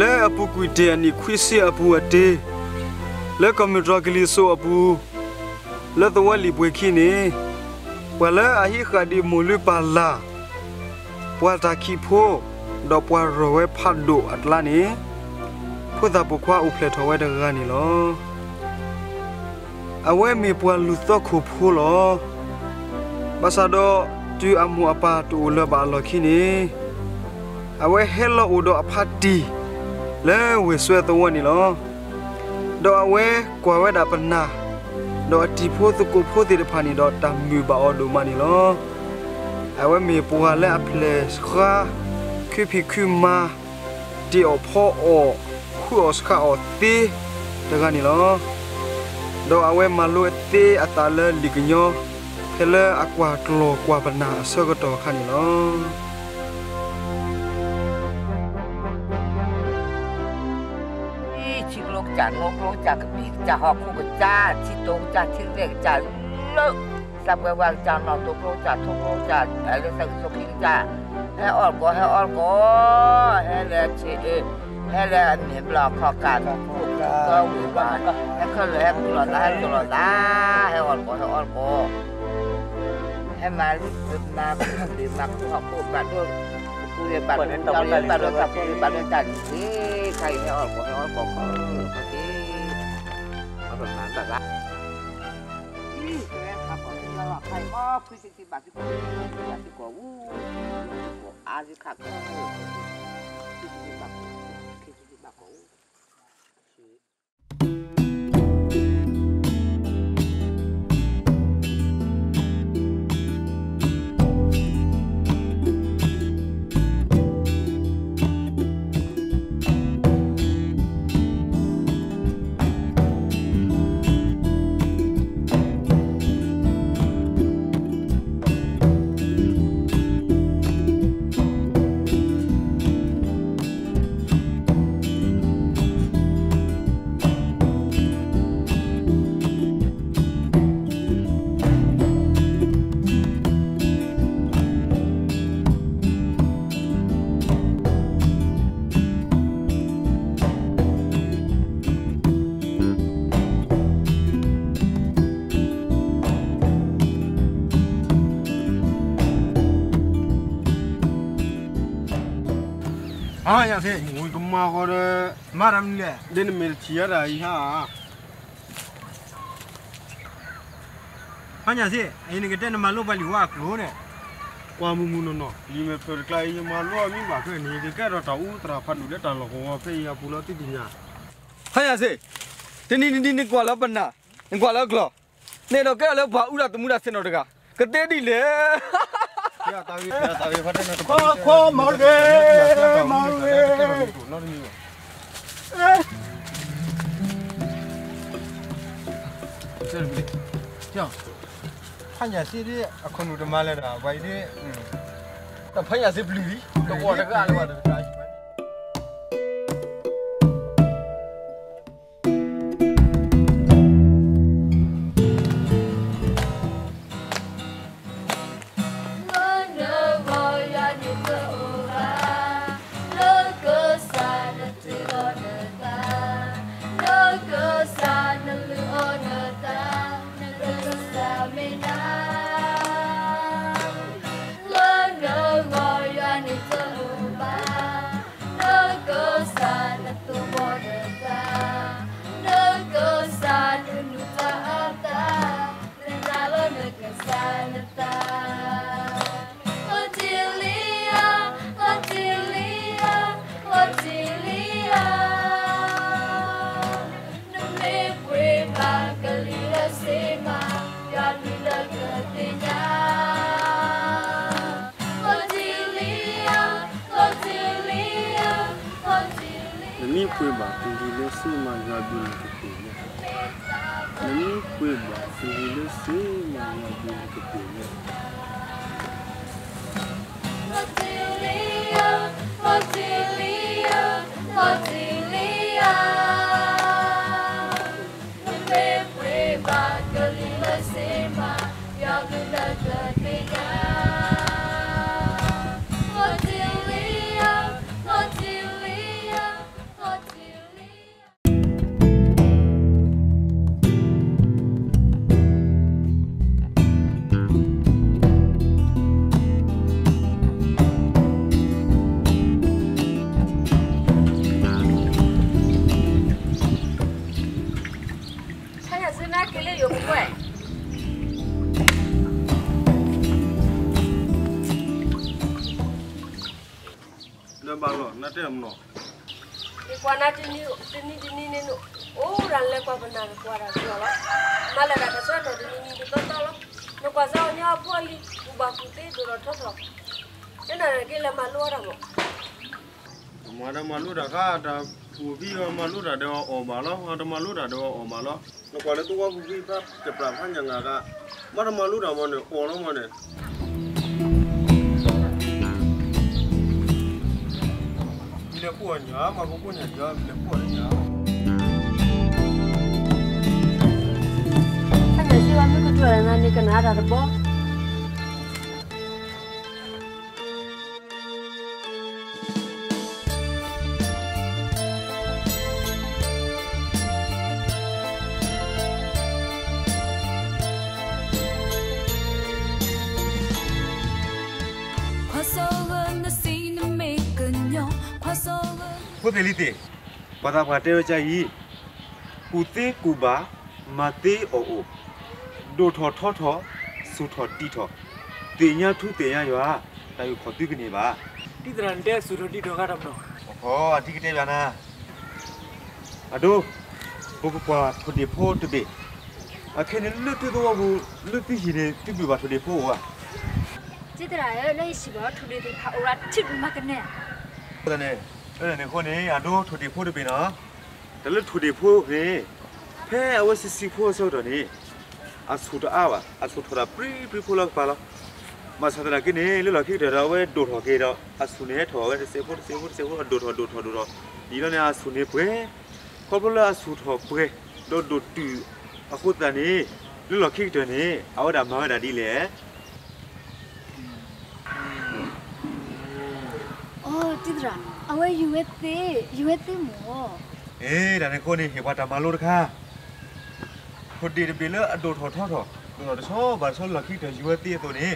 လၢအပူၤကွံာ်တ့ၢ်အနံၣ်ခွံဆံအပူၤအတ့ၢ်, လၢကီၢ်မုၢ်တြီၢ်ကလံၤစိးအပူၤ, လၢသဝီလံာ်ပှဲၤခံန့ၣ်, ပှၤလၢအဟံးဃာ်ဒံးမိၢ်လုၢ်ပၢ်လၢ်, ပှၤတၢ်ခံးဖိ, ဒီးပှၤရီၢ်ဝဲဖးဒိၣ်အကျါန့ၣ်, ဖိသၣ်ပိာ်ခွါအိၣ်ဖျဲၣ်ထီၣ်ဝဲတဂၤန့ၣ်လီၤ. အဝဲမ့ၢ်ပှၤလူၤသီခိၣ်ဖိလီၤ. ဘၣ်ဆၣ်ဒီးတုၤအမိၢ်အပၢ်တအိၣ်လၢၤဘၣ်အလီၢ်ခံန့ၣ်, အဝဲဟဲလီၤအိၣ်ဒီးအဖါတံၢ် လၢဝ့ၢ်စွဲသဝီန့ၣ်လီၤ. ဒီးအဝဲကွၢ်ဝဲဒၣ်ပနၢ်, ဒီးအတံၤဖိသကိးဖိသ့ၣ်တဖၣ်န့ၣ်ဒီးတၢ်မုာ်ဘၣ်အီၤဒိၣ်မးန့ၣ်လီၤ. အဝဲမ့ၢ်ပှၤလၢအဖျဲၣ်ဃါ, ခုဖံးခုမၤ, တ့ၢ်အီၣ်ဖီအီၣ်, ဃုအီၣ်ဆှးအီၣ်သ့တဂၤန့ၣ်လီၤ. ဒီးအဝဲမၤလိသ့အသးလၢလံာ်ကညီ, ဖဲလၢအကွၢ်ကျီၢ်ကွၢ်ပနၢ်အဆၢကတီၢ်အခါန့ၣ်လီၤ. ဆံကျိကစၢ်, နီကျိကစၢ်, ကပံာ်ကစၢ်, ဟီၣ်ခိၣ်ကစၢ်, ထံတိၤကစၢ်, ထံရဲၣ်ကစၢ်, လၢ သးပှဲၤဝါကစၢ်, နီၣ်တိကျိကစၢ်, ထိကျိကစၢ်, လၢသးကစိၤခံကစၢ်, ဟဲအီၣ်လၢကီၢ်, ဟဲအီၣ်လၢကီၢ်, ဟဲလၢဆ့, ဟဲလၢအမဲာ်ဘျီၣ်အခီၣ်ကၢ်, ကီၢ်ဝ့ၢ်ဝါ, ဟဲခဲလၢာ်ဟဲကလီၤသး, ဟဲကလီၤသး, ဟဲအီၣ်လၢကီၢ်, ဟဲအီၣ်လၢကီၢ်, ဟဲမၤလၢမၤ, မၤခူၣ်ဟီၣ်ခိၣ်ဘၣ်ဒိ, ပူၤလၢဘၣ်ဒိ, ပူၤလၢဘၣ်ဒိ, တၢ်ဖိလၢဘၣ်ဒိတၢ်န့ၣ်သ့, ခဲအံၤဟဲအီၣ်လၢကီၢ်, ဟဲအီၣ်လၢကီၢ်, ခဲလၢာ်ခဲဆ့, အီၣ်လၢမၤဘၣ်ဘၣ် အံၤ ကဲခါပီၤ လၢလီၤခါအံၤ မ်ဖုစံးစံးဘၣ်သုကိး, ဘၣ်သုကိး, အူ, သုကိးအါသုခါကီး, ဖုစံးစံးဘၣ်, ဖုစံးစံးဘၣ်ကိး. ဟါညၣ်သ့ၣ်, ဝံၤကမၤဃီဒီး, မၤတၢ်မနုၤလဲၣ်, ဒ်နမ့ၢ်တထံၣ်ယၤတၢ်အံၤဟါ. ဟါညၣ်သ့ၣ်, အံၤနကတဲနမၤလိပှၤလံာ်ဝါအကျိၤန့ၣ်, ကွၢ်မုာ်မုာ်နီၢ်နီၢ်, လံာ်မဲာ်ဖျၢၣ်တကျါအံၤ ယမၤလိအီၤမံဘၣ်ခဲန့ၣ် ယကကဲထီၣ်တၢ်အူသရၣ်ဖးဒိၣ်လၢတၢ်လီၢ်ကဝီၤဖဲအံၤအပူၤလီၤသုသ့ၣ်ညါ. ဟါညၣ်သ့ၣ်, တနံၤတနံၤနကွၢ်လၢပနၢ်, နကွၢ်လၢကျီၢ်, နအဲၣ်ဒိးကဲထီၣ်လၢပှၤအူတၢ်သမူတၢ်ဆဲးနီၣ်တဂၤ, ကသ့ဒ်လဲၣ်. ခိၣ်ခိၣ်မၤရ့, မၤရ့, ဖးညၣ်သ့ၣ်ဒ် အခီၣ်နူာ်တမၤလၢၤဒီး ပှၤအံၤဒ်, တၢ်ဖးညၣ်သ့ၣ်ပျုၢ်လံ, တဝီတဂၤလၢၤဘၣ်တဂၤ. လၢနဂီၢ်ယၤန့ၣ်တအိၣ်ဘၣ်, လၢကစၢ်နတ့လီၤနသး, လၢကစၢ်နလုၢ်အီၣ်နသး, နကစၢ်မ့ၢ်နၤ. လၢနဂီၢ်ယၤန့ၣ်တအိၣ်ဘၣ်, လၢကစၢ်နသူၣ်ဘီနသး, လၢကစၢ်နနုာ်တၢ်အသး, နနာ်လီၤနကစၢ်နသး. လီၤတံၢ်လံဧါ, လီၤတံၢ်လံဧါ, လီၤတံၢ်လံဧါ. နမ့ၢ်ပှ့ၤဘၣ်ကလံၤလၢစ့မး, ယွၤကလုၢ်လၢကသ့ၣ်ညါ. လီၤတံၢ်လံဧါ, လီၤတံၢ်လံဧါ, လီၤတံၢ်လံဧါ. နမ့ၢ်ပှ့ၤဘၣ်ကလံၤလၢစ့မး ယွၤကလုၢ်လၢကသ့ၣ်ညါ. နမ့ၢ်ပှ့ၤဘၣ်ကလံၤလၢစ့မး ယွၤကလုၢ်လၢကသ့ၣ်ညါ. လီၤတံၢ်လံဧါ, လီၤတံၢ်လံဧါ, လီၤတံၢ်လံဧါ. နမ့ၢ်ပှ့ၤဘၣ်ကလံၤလၢစ့မး, ယွၤကလုၢ်လၢကသ့ၣ်ညါ. လီၤတံၢ်လံဧါ, လီၤတံၢ်လံဧါ, လီၤ တဲမနီၤ, နကွၢ်နၤတနံၤတနံၤန့ၣ် အိၣ်ဒၣ်လဲၤကွၢ်ပနၢ်ကွၢ်တၢ်ကီလီၤ, မၤလၢတၢ်ကဆၢထီၣ်တနံၤနံၤတသီသီလီၤ, နကွၢ်စၢ်အီၤန့ၣ်အဖိအလံၤ ကူၣ်ဘၣ်ကူၣ်သ့ဒိၣ်ထီၣ်ထီထီၣ်, ယနာ်က့လဲၤမၤလိအီၤတၢ်မး မၤတမၤလိတၢ်ဃါ တၢ်ကူၣ်ဘံအီၤမၤလိတၢ်ဒီးအီၣ်ဘၣ်လီၤ, တမၤလိတၢ်ဒီးအီၣ်ဘၣ်လီၤ, နကွၢ်လၢသဝီပူၤဖံဖးတပျၢ်ဖးညါငါက, မၤတမၤလိတၢ်မၤန့ၣ် အီၣ်လီၤမၤန့ၣ် လဲၤကူၣ်အီၤညါ မၤကကူၣ်ညါဒီး လဲၤကူၣ်အီၤလၢညါ, ဖးညါစ့ဝါမ့ၢ်ကဒွးနၤန့ၣ် ကနၣ်တၢ်တဘီ ဖိသ့ၣ်လံၤသ့ၣ်, ပှၤသးပှၢ်တဲဝဲဒ်အံၤ, ကူၣ်သ့ကူၣ်ဘၣ်, မၤသ့အီၣ်အိၣ်, ဒိၣ်ထီၣ်ထီထီၣ်, ဆူၣ်ထီၣ်တံၢ်ထီၣ်, သ့ၣ်ညါထူသ့ၣ်ညါယွၤ, တၢ်အုၣ်ခီၣ်သုကန့ၢ်ဘၣ်. တံၢ်သရၣ်နတဲဆူၣ်ထီၣ်တံၢ်ထီၣ်ဂၤတမနီၤ, အဒိ, ပကကွၢ်ထိၣ်ဒ့ၣ်ဖိတဘ့ၣ်, အခဲန့ၣ်လၢသုသဝီပူၤ လၢသုဟံၣ်န့ၣ် သုဘုၣ်ဘၣ်ထိၣ်ဒ့ၣ်ဖိအိၣ်ဧါ. တံၢ်သရၣ်ဧၢ, လၢယဟံၣ်ဘၣ်ထိၣ်ဒ့ၣ်သ့ၣ်တဖၣ်အိၣ်ဒၣ်ထံၣ်မၤကနဲဧါ. အဃိသတးန့ၣ်, အဃိန့ၣ် အဒိထိၣ်ဒ့ၣ်ဖိတဘ့ၣ်နီၤ, တၢ်လၢထိၣ်ဒ့ၣ်ဖိန့ၣ်, ဖဲအဝဲဆံးဆံးဖိအဆၢကတီၢ်န့ၣ်, အဆူၣ်တအါဘၣ်, အဆူၣ်ထီၣ်တၢ်ပြံပြံဖိလၢကပၤလီၤ. ဘၣ်ဆၣ်သနာ်က့န့ၣ် လၢလီၢ်ခံကတၢၢ်ဒီး အဝဲဒိၣ်ထီၣ်က့ၤဒီး အဆူၣ်န့ၣ်ဟဲထီၣ်ဝဲတစဲးဖိတစဲးဖိတစဲးဖိ အဒိၣ်ထီၣ်ဒိၣ်ထီၣ်ဒိၣ်ထီၣ်, ဒ်လီၤန့ၣ်အဆူၣ်န့ၣ်ပှဲၤ, ခီဖျိလၢအဆူၣ်ထီၣ်ပှဲၤ, ဒီးဒိၣ်တုာ်, အဃိသတးန့ၣ်, လၢလီၢ်ခံကတၢၢ်န့ၣ် အဝဲဒၣ်မၤဝဲဒၣ်ဒ်လဲၣ်. အိ, တံၢ်သရၣ်, အဝဲယုၤဝဲသ့, ယုၤဝဲသ့မ့ၢ်. အ့ တၢ်န့ၣ်အဃိန့ၣ် ဟ့ၣ်ပှၤတၢ်မၤလိတခါ, ထိၣ်ဒ့ၣ်တဘ့ၣ်လၢအဒိၣ်ထီၣ်ထီထီၣ်, ဒိၣ်ထီၣ်တဆီဘၣ်တဆီလၢလီၢ်ခံကတၢၢ်ယုၤဝဲသ့အသိးန့ၣ်,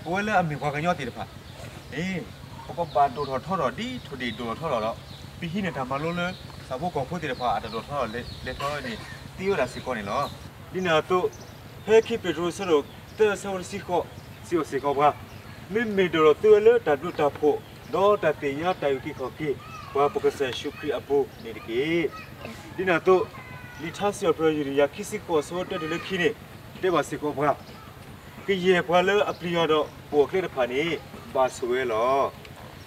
ပဝဲလၢအမ့ၢ်ပှၤကညီသ့ၣ်တဖၣ်, အ့, ပကဘၣ်ဒိၣ်ထီၣ်ထီထီၣ်ဒ်ထိၣ်ဒ့ၣ်ဒိၣ်ထီၣ်ထီထီၣ်ဒီး, ပဟံးန့ၢ်တၢ်မၤလိလၢ ဆၣ်ဖိကီၢ်ဖိသ့ၣ်တဖၣ်အတၢ်ဒိၣ်ထီၣ်ထီထီၣ်လဲၤထီၣ်န့ၣ်, သ့ဝဲဒၣ်စ့ၢ်ကီးန့ၣ်လီၤ. ဒ်န့ၣ်အသိး, ဖဲခံပ့းတရူးအဆၢဒိၣ်သၢအဆၢဖိတဆံဃိး, စံးအီၤစ့ၢ်ကီးပှၤ, မ့မ့ၢ်ဒိၣ်ထီၣ်သုဝဲလၢတၢ်ဘျုးတၢ်ဖှိၣ်, ဒီးတၢ်သ့ၣ်ညါတၢ်အုၣ်က့ၤခီၣ်က့ၤ, ပှၤပကစၢ်ယ့ၣ်ၡူးခရံာ်အပူၤန့ၣ်တက့ၢ်. ဒ်န့ၣ်အသိး, လံာ်ထါစံးပတြၢၤ ယံးရမံယၤခံဆံဃိးအဆၢဖိတၢတုၤလၢခံန့ၣ်, တဲဘၣ်စ့ၢ်ကီးပှၤ, ကယဲၢ်ပှၤလၢအပျံၤယွၤဒီးပိာ်အကျဲတဖၣ်န့ၣ်, ဘၣ်ဆိၣ်ဝဲလီၤ.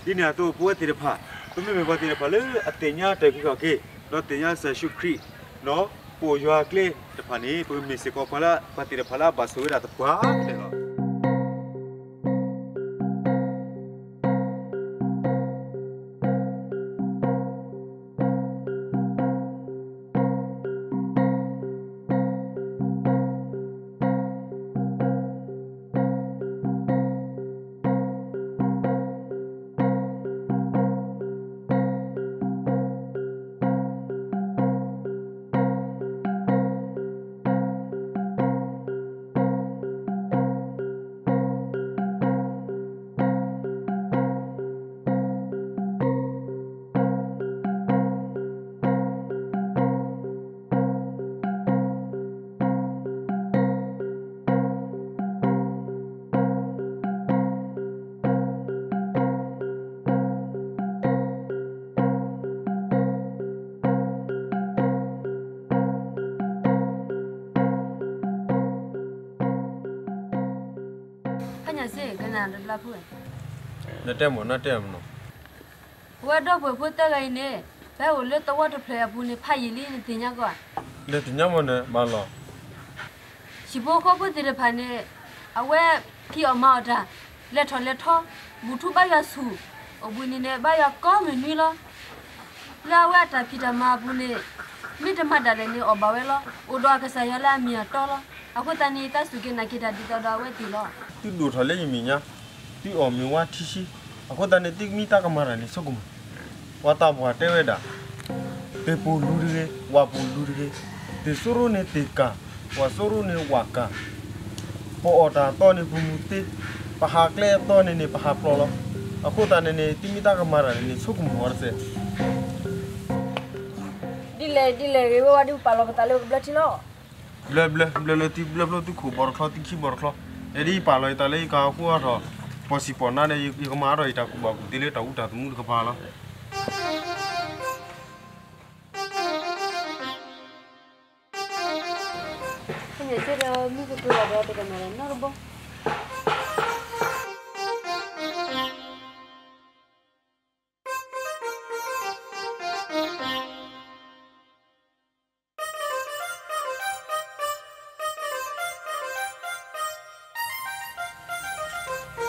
ဒ်န့ၣ်အသိး ပဝဲသ့ၣ်တဖၣ်, ပမ့မ့ၢ်ပှၤသ့ၣ်တဖၣ်လၢအသ့ၣ်ညါတၢ်အုၣ်က့ၤခီၣ်က့ၤ, ဒီးသ့ၣ်ညါကစၢ်ယ့ၣ်ၡူးခရံာ်, ဒီးပိာ်ယွၤအကျဲတဖၣ်န့ၣ်, ပကမ့ၢ်စ့ၢ်ကီးပှၤလၢ, ပှၤသ့ၣ်တဖၣ်လၢအဘၣ်ဆိၣ်ဝဲဒၣ်သပှၢ်ကတၢၢ်လီၤ. ဖဲညါစ့ၢ်ကနၣ်တဘျီဖိ, နတဲမ့ၢ်နတဲမ့ၢ်နီၤ, ပဝဲဒီပုၢ်ဝဲၢ်ဖိသၢဂၤအံၤန့ၣ်, ပဟဲအိၣ်လၢသဝီတဖျၢၣ်အပူၤန့ၣ် ဖးယံာ်လံ နသ့ၣ်ညါကီးဧါ. နသ့ၣ်ညါမ့ၢ်န့ၣ် ဘၣ်လီၤ. ဟံၣ်ဖိဃီဖိသ့ၣ်တဖၣ်န့ၣ်, အဝဲဖံးအီၣ်မၤအီၣ်တၢ်, လဲၤထီၣ်လဲၤထီ, ဘူၣ်ထူဘါယွၤဆူၣ်, အိၣ်ဘှံးနံၤန့ၣ် ဘါယွၤကိးမုၢ်နွံလီၤ. လၢအဝဲအတၢ်ဖံးတၢ်မၤအပူၤန့ၣ်, မ့ၢ်တမၤဒၣ်လဲာ်န့ၣ် အီၣ်ဘၣ်ဝဲလီၤ. အိၣ်ဒီးအကစၢ်ယွၤလၢအမ့ၢ်အတီလီၤ. အဃိသတးန့ၣ် ယသးစူၢ်က့ၤနာ်က့ၤတၢ်ဒ်သိးဒီးအဝဲသ့ၣ်လီၤ. သုဒိၣ်ထီၣ်လၢယမဲာ်ညါ, သုအီၣ်မ့ၤဝါထံဆှံ, အဃိသတးန့ၣ် သုမ့ၢ်တၢ်ကမၤတၢ်န့ၣ်ဆိကမိၣ်, ပှၤသးပှၢ်တဲဝဲဒၣ်, သ့ၣ်ပိာ်လူၤတဂ့ၤ, ဝၣ်ပိာ်လူၤတဂ့ၤ, သ့ၣ်စိရိၤန့ၣ်သ့ၣ်ကၢ်, ဝၣ်စိရိၤန့ၣ်ဝၣ်ကၢ်, ပအီၣ်တၢ်အသီန့ၣ်ပမူၤသ့, ပဟးကျဲအသီန့ၣ်န့ၣ် ပဟးပျီလီၤ. အဃိသတးန့ၣ်န့ၣ် သုမ့ၢ်တၢ်ကမၤတၢ်န့ၣ်န့ၣ်ဆိကမိၣ်အီၤတစဲး. ဒ်လဲၣ်ဒ်လဲၣ်ဂ့ၤဝဲဝဲ ဒုးပာ်လီၤပသးလၢပဘျၢထံလီၤ. ဘျၢဘျၢ, ဘျၢလၢသုဘျၢဖျိသုခိၣ်ဘီတချီ သုခံဘီတချီ, အဒ်ယပာ်လီၤယသးလၢယကဟးဃုအါထီၣ်, ပှၤစံၣ်ပီၣ်နါဒီး ယကမၤအါထီၣ်ယတၢ်ကူၣ်ဘၣ်ကူၣ်သ့လၢတၢ်အူတၢ်သမူတကပၤလီၤ. ယကဲဒီးမုၢ်ကတိၤဒီးတကနၣ်ဒီးနီတဘီ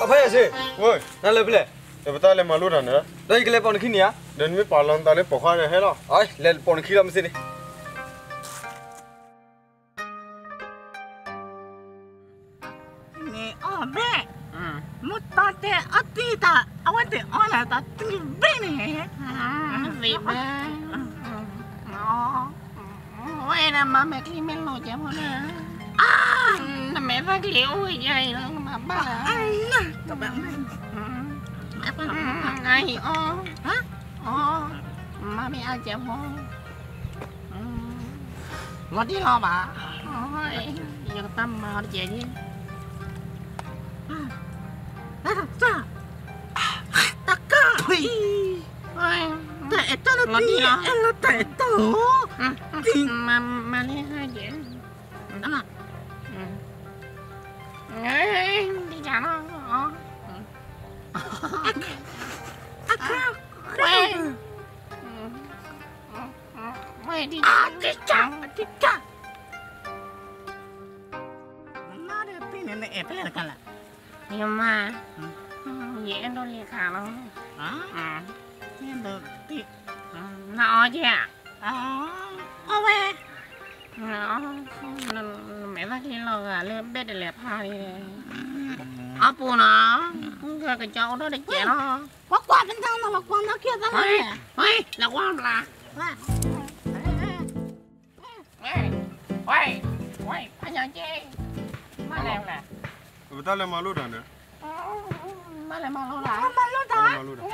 အဖါယၤစ့, နလဲၤဖဲလဲၣ်, ဒီးပတၢ်လဲၤမၤလိတၢ်န့ၣ်, ဒီးယကလဲၤပိာ်နခံန့ၣ်ဧါ, ဒီးနမ့ၢ်ပာ်လီၤနသးလၢပိာ်ခွါန့ၣ်ဟဲလီၤ, လဲၤပိာ်နခံလီၤမ့ၢ်စ့န့ၣ် န့ၣ်အီၣ်ဘ့ၣ်, မုၢ်တၢ်တဲအီၣ်တံၢ်တၢ် အဝဲသ့ၣ်အီၣ်လၢတၢ်တံၢ်ဘ့ၣ်န့ၣ်, သ့ၣ်ဘ့ၣ်, ဝဲဒၣ်မၤမဲာ်ချံမ့ၢ်လိာ်ကဲဖိန့ၣ်, နမဲာ်သၣ်ချံအိၣ်ဝဲယၤအံၤလီၤ နမၤဘၣ်လၢ, အံၤအီၣ်, မၤမ့ၢ်အါကဲဖိ လီၤတံၢ်လီၤဘၣ်, ယကတၢ်မၤအီၤတကဲး, တၢ်ကၢ်, တၢ်အဲၣ်တီလၢတံၢ်, အဲၣ်လၢတၢ်အဲၣ်တီလီၤ, မၤန့ၢ်ဟဲကဲး, တံၢ်ယၤလီၤ, အခါ, ဝဲ, ဝဲဒ်, အတံၢ်ကၢ်, အတံၢ်ကၢ်, နဒီးတံၢ်န့ၣ် နအဲၣ်ဖဲလဲၣ်တခါလဲၣ်, ယမါ, ယအဲၣ်ဒိးလံၤခးလီၤ, ယအဲၣ်ဒိးတံၢ်, နအီၣ်ကဲဧါ, အီၣ်ဝဲ, နမဲာ်သၣ်ချံလီၤဂာ်လၢဘ့ၣ်တလဲၤဖးန့ၣ်, အီၣ်ပူၤနီၤ, ကကၠီအိၣ်ထီၣ်တကဲးလီၤ, ကွၢ်ကွၢ်ပနၢ်နီၤ လီၤကွၢ်နီၤ ခံသၢလီၤ, ဝဲ, လီၤကွၢ်ဘျါ, ဝဲ, ဝဲ, ဖါညါက့, မ့ၢ်လဲၣ်, ပတၢ်လဲၤမၤလိတၢ်န့ၣ်, မ့ၢ်လဲၣ်မၤလိတၢ်, မၤလိတၢ်,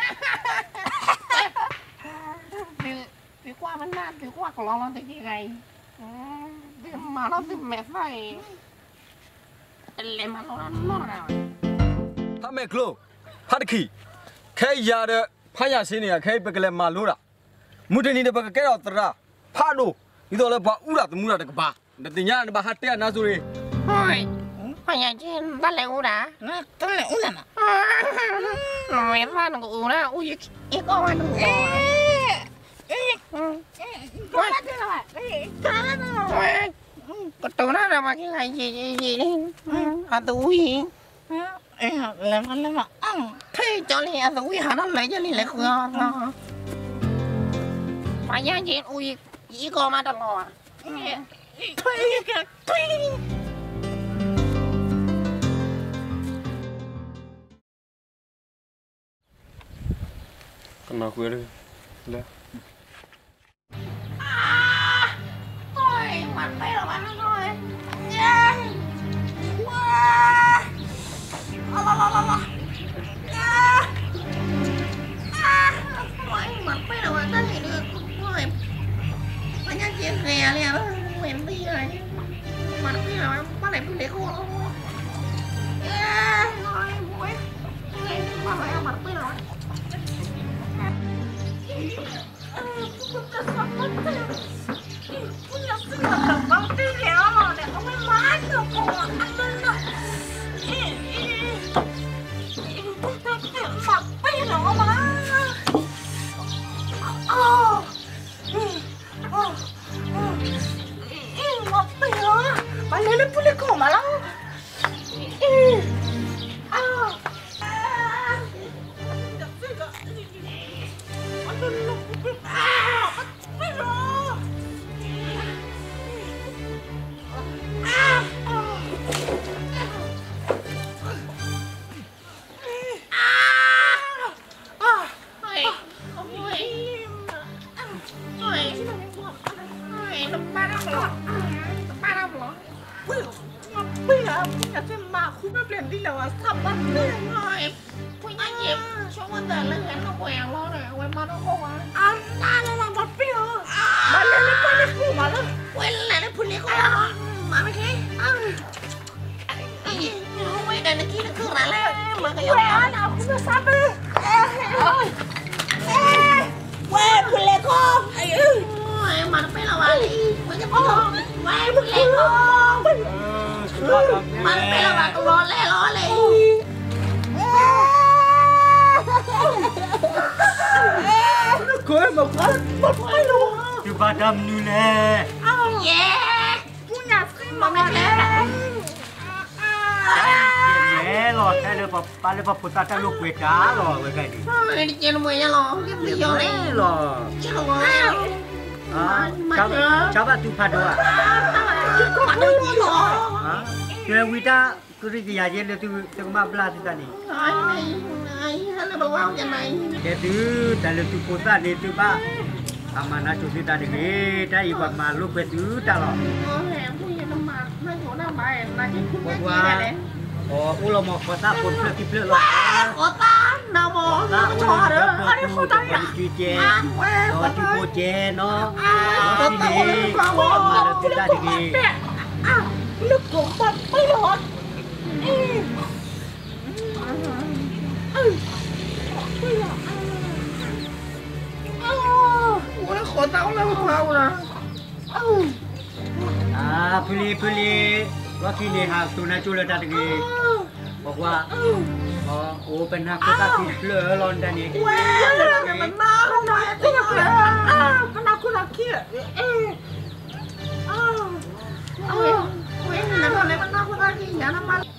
သုကွၢ်ပနၢ် သုကွၢ်ကလီလီၤတက့ၢ်ဂၤအံၤ, သုမၤထီၣ်သုမဲာ်သၣ်အံၤ, တလဲၤမၤလိတၢ်နီတဂၤဘၣ်, ဖးမဲာ်ကျိ, ဖးတခံ, ခဲအံၤယၤဒီး ဖးယၤစ့န့ၣ် ခဲအံၤပကလဲၤမၤလိတၢ်, မုၢ်တနံၤဒီးပကကဲထီၣ်သရၣ်, ဖးဒိၣ်, ဒ်သိးလၢပှၤအူတၢ်သမူတၢ်တကပၤ, နသ့ၣ်ညါနဘၣ်ဟးတဲအနါစိၤရ့ၣ်, ဖးယၤစ့ နဘၣ်လဲၤအူတၢ်, တလဲၤအူတၢ်, နမဲာ်သၣ်နကအူတၢ် အူယကီၢ်ဝဲနကီၢ်, ကတိၤတၢ်ဒီးပှၤက့ၤဂၤယံာ်ယံာ်လံ, အသဝံၣ်, လဲၤမးလဲၤမး, ထဲကၠီလံ အသဝံၣ်ဟးထီၣ်လၢယလံ လဲၤဃုအီၤ, ပှၤယါယံာ်အူယံာ်ကီၢ်မးတလီၤဘၣ်, ထွံၣ်ကထွံၣ် ကနၢ်ကွဲးလၢ, မၤလဲၤလၢပူၤလဲၤကိးမးလီၤ. သုဘၣ်တၢ်မနုၤလဲၣ်. ယဲ, ပူညါသ့မးလဲၣ်. ယဲလီၤ, ဟဲလၢပှၤဖိသၣ်တၢ်လိာ်ကွဲတၢ်လီၤ, ဝဲကဒ်, လီၤ, ဆါဘၣ်သုဖးဒိၣ်ဧါ. ကဲဝံတၢ်ကရံၣ်ကယၤယဲလၢသုကမၣ်ဘျါသုသးန့ၣ်, ကဲသုတၢ်လၢသုဖိသၣ်န့ၣ် သုဘၣ်အမၤနၢ်ကၠိသုတၢ်တဂ့ၤ, တၢ်အံၤပှၤမၤလိာ်ကွဲသုတၢ်လီၤ. ပှၤ, အိၣ်လီၤမး ဃီသၣ်ဖိတဖျၢၣ်ခံဖျၢၣ်လီၤ, ဃီသၣ်အိၣ်လီၤမး ဃီသၣ်ဖိတဖျၢၣ်ခံဖျၢၣ်, ဒီးသုဖိကဲနီၤ, ဒီးသုန့ၣ် မၤလၢသုတၢ်တဂ့ၤ. ဃီသၣ်အိၣ်လၢပှၤအိၣ်လီၤ. ဖုလံ ဖုလံ, လီၢ်ခံန့ၣ် ဟးတိၢ်နၢ်ကၠိလၢတၢ်တဂ့ၤ, ပကွၢ်, အိၣ်ပနၢ်ခိၣ်သၣ်ခံဖျၢၣ်လီၤတၢ်န့ၣ်, ပနၢ်ခိၣ်သၣ်ခံ, ပနၢ်ခိၣ်သၣ်ခံ, မၤသးလဲၣ်, အီလီၤဝံၤလံ, ဘၣ်ကိၣ်တဂ့ၤ, လိၣ်လိၣ်သး လိၣ်လိၣ်သး, မ့ၢ်က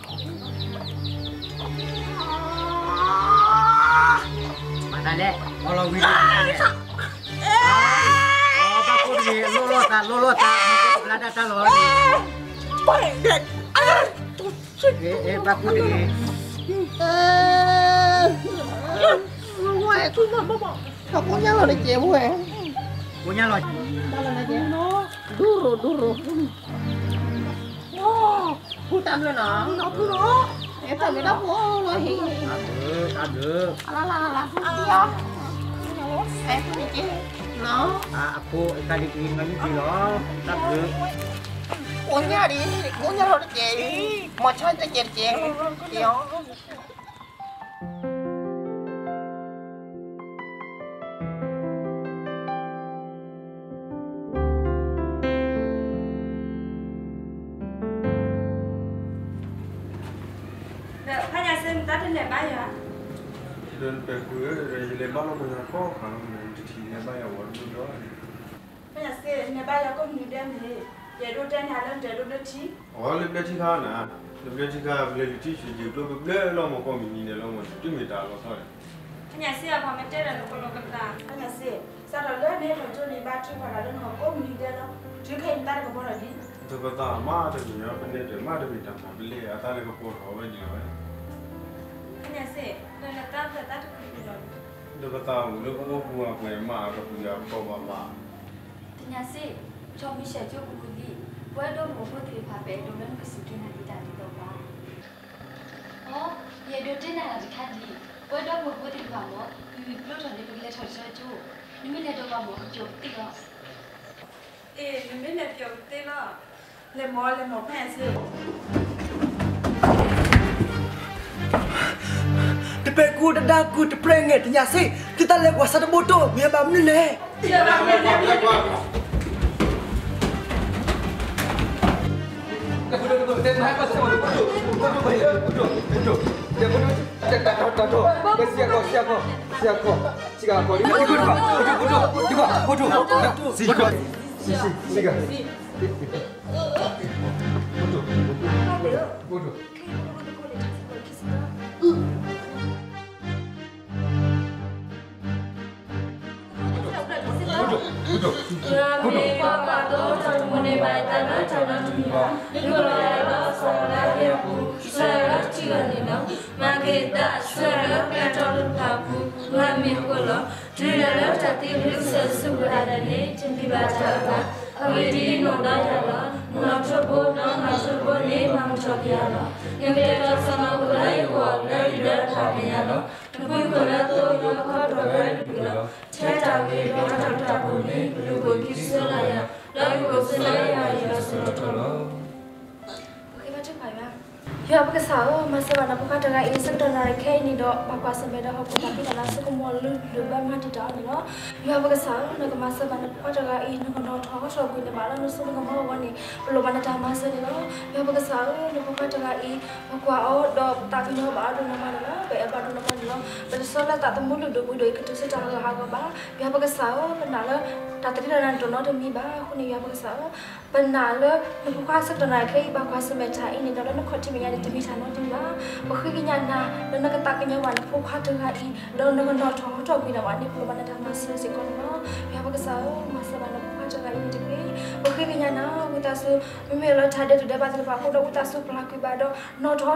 ဘျါတၢ်တၢ်လီၤ, ဘၣ်ကိၣ်တဂ့ၤ, ကိညၢ်လီၤတကဲးဝဲ, ကိညၢ်လီၤ, ဒူရိၤ ဒူရိၤ, ဖုတၢ်ဘျုးနီၤ, ဖုနီၤ, တၢ်ဘျုးတၢ်ဖှိၣ်လီၤဟ့ၣ်, တၢ်ဘျုး, တၢ်ဘျုး, လၢလၢလၢလၢ, ဖုတၢ်ဘျုး, အဖိအတၢ်ဒ်က့ၤမၤနုၤက့ၤလီၤ, တၢ်ဘျုး, ကိညၢ်ဒံး, ကိညၢ်လီၤတကဲး, မၤဆီတကဲးတကဲး, က့ၤအီၤ ဒီးဖါညါစ့ နတၢ်တလဲၤဘါယွၤ, ဒီးနပဲာ်ဃုာ်ဧၢ, ယလဲၤဘါလီၤပှၤညါခီခါလီၤ, နတထံၣ်လဲၤဘါယွၤဝဲဒိၣ်ဒီး, ဖါညါစ့ နလဲၤဘါယွၤကိးမုၢ်နံၤဒဲးမ့ၢ်, ယအဲၣ်ဒိးတဲနၤလၢနတအဲၣ်ဒိးဘျၢထံ, အီ လၢဘျၢထံခါနၤ, လၢဘျၢထံခါ ဘျၢလံာ်ထံဆူၣ်ယံာ်ကျိ ပဘျၢလီၤမၢ်ကိးမုၢ်နံၤဒဲးလီၤမၢ်, တမ့ၢ်တၢ်လီၤဆီလဲၣ်. ဖါညါစ့ အပှၤမ့ၢ်တဲဒီးနကလီကလး, ဖါညါစ့, စးထီၣ်လၢနဟဲထီၣ်ကၠိန့ၣ် ဘါထုကဖၣ်တၢ်လၢနဂီၢ်ကိးမုၢ်နံၤဒဲးလီၤ, တုၤခဲအံၤနသးတကပီၤထီၣ်ဒံး, ဒီးပသးမၤတမံၤ ပနဲၣ်တၢ်မၤတမံၤ တၢ်မၤပလဲအသးလၢကပီၤထီၣ်ဝဲဒ်လီၤဝဲ. ဖါညါစ့, ဒီးနသးဖျၢၣ်သးတခုၣ်လီၤ, ဒီးပသးအိၣ်လၢပအိၣ်ပူၤအပှဲၤမးအကပူၤယၤပီၢ်ဘၣ်ဘၣ်. ဖါညါစ့, ကၠီမံၤၡဲးကၠိပူၤလံ, ပဝဲဒိၣ်မုၣ်ဖိသ့ၣ်တဖၣ် ပအဲၣ်ဒိးလၢနကစူၢ်က့ၤနာ်က့ၤတၢ်ဒ်သိးဘၣ်. အီ, ယအဲၣ်ဒိးတဲနၤတၢ်တခါဒ်အံၤ, ပဝဲဒိၣ်မုၣ်ဖိသ့ၣ်တဖၣ်မၢ် ပမ့ၢ်ပျိထီၣ်န့ၣ် ပကလဲၤထီၣ်တၢ်ကၠိ, နမ့ၢ်လဲၤဒီးပှၤမၢ် ပပျီၣ်ပသ့လီၤ. အ့ၣ် နမ့ၢ်လဲၤပျီၣ်ပသ့လီၤ, လဲၤမၢ် လဲၤမၢ်ဖဲစ့ တပဲာ်ကူတဒါကူတပြဲၢ်ငဲၢ် တညၣ်စ့, သုတၢ်လဲၤကွၢ်ဆၢတဘိတိၢ် မ့ၢ်ဘၣ်မနုၤလဲၣ်. မ့ၢ်ပှၤပာ်ကီတၢ်တမူန့ၣ် ဘၣ်ယသးလၢတၢ်နီတမံၤဘၣ်, ဒုးကလီယၤလၢစီၤအၤဘြၤဟၣ်အပူၤ, စီၤအၤဘြၤဟၣ်ထံၣ်ဘၣ်န့ၣ်လီၤ. မၤက့ၤသးဆၢလၢကျဲတီလၢတၢ်ပူၤ, ဂၤမ့ၢ်အဃိလီၤ. တုၤဒၣ်လၢတၢ်သံလၢကစၢၢ်စုပူၤဒၣ်လဲာ်န့ၣ် တမ့ၢ်ဘၣ်တၢ်အၢဘၣ်. အဂ့ၢ်ဒ်အံၤ, နီၢ်ဒီယၤလီၤ, နီၢ်ထိးဘိ, ဒီးနီၢ်ထိးဘိန့ၣ် မၤမုာ်ထီၣ်က့ၤယၤလီၤ. နကတဲာ်ကတီၤစီၤနီၢ်ခိၣ်လၢယဂီၢ်, လၢယဒၢးတဖၣ်မဲာ်ညါလီၤ. နဖုခိၣ်လၢသိယိၤခီထီၣ်ဝဲတဘျုးလီၤ. ထဲတၢ်ဂ့ၤဒီးတၢ်ဘျုးတၢ်ဖှိၣ်န့ၣ် ကလူၤပိာ်ခံစိလၢယၤ, ဒီးကကိးစိလၢယၤ ယွၤအစုလီၤထီလီၤ. ပဃ့ဘါထုကဖၣ်ယွၤ. ယွၤပကစၢ်ဧၢ, မၤစၢၤဘၣ်နဖိခွါတဂၤအံၤ ဆၢကတီၢ်နၣ်ရံၣ်ခဲအံၤန့ၣ်ဒီး ဘၣ်ကွၢ်ဆၢၣ်မဲာ်ဒီးဟီၣ်ခိၣ်တၢ်ဖံးတၢ်မၤ ဆိကမိၣ်လုၢ်ဒိၣ်ဘၣ်မၤတံာ်တာ်အီၤန့ၣ်လီၤ. ယွၤပကစၢ်ဧၢ, နကမၤစၢၤဘၣ်နဖိခွါတဂၤအံၤ နကနီၣ်ထီၣ်ဟီထီၣ်ကွံာ်န့ၢ်ဘၣ်လၢနစိနကမီၤအဂီၢ်န့ၣ် ပလိၣ်ဘၣ်နတၢ်မၤစၢၤန့ၣ်လီၤ. ယွၤပကစၢ်ဧၢ, နဖိခွါတဂၤအံၤ ပကွၢ်အီၤဒီးပသးကညီၤဘၣ်အီၤဒိၣ်နီၢ်မးန့ၣ်လီၤ. ပအဲၣ်ဘၣ်ဒိၣ်နီၢ်မးန့ၣ်လီၤ. ပတဆၢလၢသးသမူလုၢ်ဒိၣ်ပှ့ၤဒိၣ်အံၤ ကတုၤဆူတၢ်ဟးဂူာ်ဟးဂီၤဘၣ်. ယွၤပကစၢ်ဧၢ, ပနာ်လၢ တၢ်သန့ၤတၢ်လၢနတနီၤတမံၤဘၣ်. အဃိန့ၣ် ယွၤပကစၢ်ဧၢ, ပနာ်လၢနဖိခွါဆၢကတီၢ်နၣ်ရံၣ်ခဲအံၤ ဘၣ်ကွၢ်ဆၢၣ်မဲာ်တၢ်အံၤန့ၣ်ဒီး လၢနခီၣ်ထံးမဲာ်ညါန့ၣ် တမ့ၢ်တၢ်နီတမံၤဘၣ်. ပဃ့ကညးနၤလၢနကသးကညီၤဘၣ်နဖိခွါတဂၤအံၤ ဒီးနကနီၣ်ထီၣ်ဟီထီၣ်ကွံာ်န့ၢ်ဘၣ်န့ၣ် ပလိၣ်ဘၣ်နတၢ်မၤစၢၤစ့ၢ်ကီးန့ၣ်လီၤ. ယွၤပကစၢ်ဧၢ, မၤစၢၤဘၣ်နဖိခွါတဂၤအံၤန့ၣ်တက့ၢ်. ပဃ့ကညးနၤ ဝံသးစူၤ မ့မ့ၢ်လၢတၢ်ဒဲးတူၢ်ဒဲးဘးသ့ၣ်တဖၣ်အဃိဒီး ဝံသးစူၤပျၢ်ကွံာ်ဘၣ်ဒီး နီၣ်ထီၣ်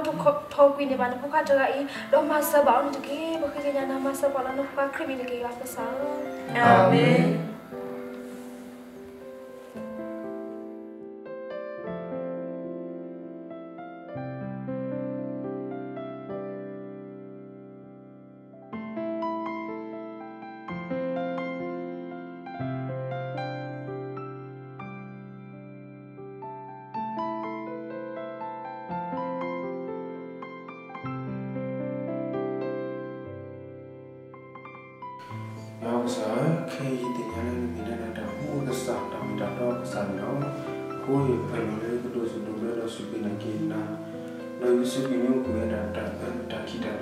ဟီထီၣ်ကွံာ်န့ၢ်ဘၣ်နဖိခွါတဂၤအံၤ ဒီးမၤစၢၤဘၣ်အီၤန့ၣ်တက့ၢ်. ပဃ့ကညးနၤ မၤစၢၤပှၤလၢနဖိခွါခရံာ်မံၤတက့ၢ်. ယွၤပကစၢ်ဧၢ, အၤမ့ၣ်. ယွၤပကစၢ်ဧၢ, ခဲအံၤယသ့ၣ်ညါလၢနမ့ၢ်ဒၣ်တၢ်ဟူးအကစၢ် တၢ်မ့ၢ်တၢ်တီအကစၢ်န့ၣ်လီၤ. အဃိယပာ်လီၤလၢယကဒိးစူးဒိးဘျၢဒီးစူးကွံာ်နာ်က့ၤနၤ, ဒီးယကစူးကွံာ်မ့ၣ်အူကွံာ်ဝဲဒၣ်တၢ်အၢတၢ်ခံးတၢ်နၤ အစိ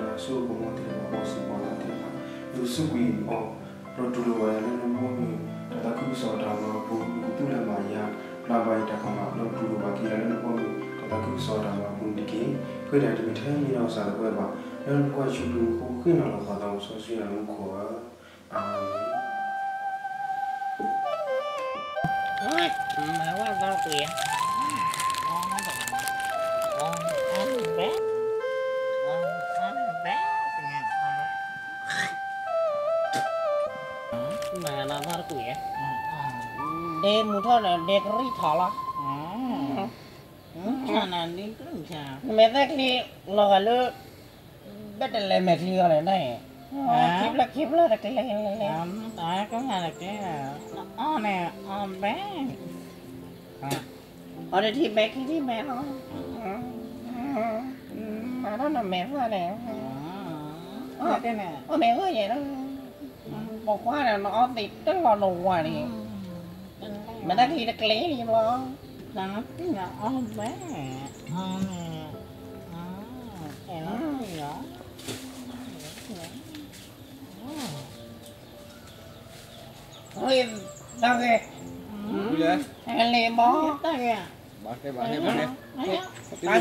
ကမီၤသ့ၣ်တဖၣ် အီၣ်စ့ၢ်ကီးလီၤသ့ၣ်တဖၣ်, ယကစူးကွံာ်အီၤ ဒီးတူၢ်လိာ်ဘၣ်ယၤလၢနဘီမုၢ် တၢ်သးခုကစီၣ်တၢ်မၤအပူၤ ယကသူၣ်လၢမၤယၤ ပျၢ်ဘၣ်ယတၢ်ကမၣ် ဒီးတူၢ်လိာ်ဘၣ်က့ၤယၤလၢနဘီမုၢ် တၢ်သးခုကစီၣ်တၢ်မၤအပူၤန့ၣ်တက့ၢ်. ဃ့တၢ်တမံၤထဲမံၤဒီးစၢ်သပှၢ်ဘၣ် လၢနဖိခွါယ့ၣ်ၡူးခရံာ်အမံၤ ဃ့နၤလီၤပှၤသးစီဆှံယွၤလၢမူခိၣ်ဧၢ, အၤမ့ၣ်. ဒဲမုၢ်ထီၣ်ဒီးဒဲကရံၣ်ထီၣ်လီၤ. နမဲာ်သၣ်ချံလီၤဂာ်လၢ ဘၣ်တလဲၤမဲာ်ချံအီၤလဲၣ်န့ၣ်, ခံဖျၢၣ်ခံဖျၢၣ်တကလဲၤလဲၤလဲၤ, အီၣ်န့ၣ်အီၣ်ဘဲ, အီၣ်တထံၣ်ဘဲခံထံၣ်ဘဲလီၤ, မၤထီၣ်နမဲာ်သၣ်န့ၣ်, အီၣ်မ့ၢ်ဂီၢ်ယဲၢ်လီၤ, ပိာ်ခွါန့ၣ် နအီၣ်သ့တလီၤနဝၤန့ၣ်, မဲာ်သၣ်ချံတကလဲၤလံလီၤ, တၢ်နသ့ၣ်ညါအီၣ်ဘဲ, အီၣ်န့ၣ်, အဲၣ်လီၤ, တၢ်ဂ့ၢ်, ဟဲလံဘီ, တၢ်ဂ့ၢ်, ဘၣ်ကဲဘၣ်ဟဲဘၣ်ဟ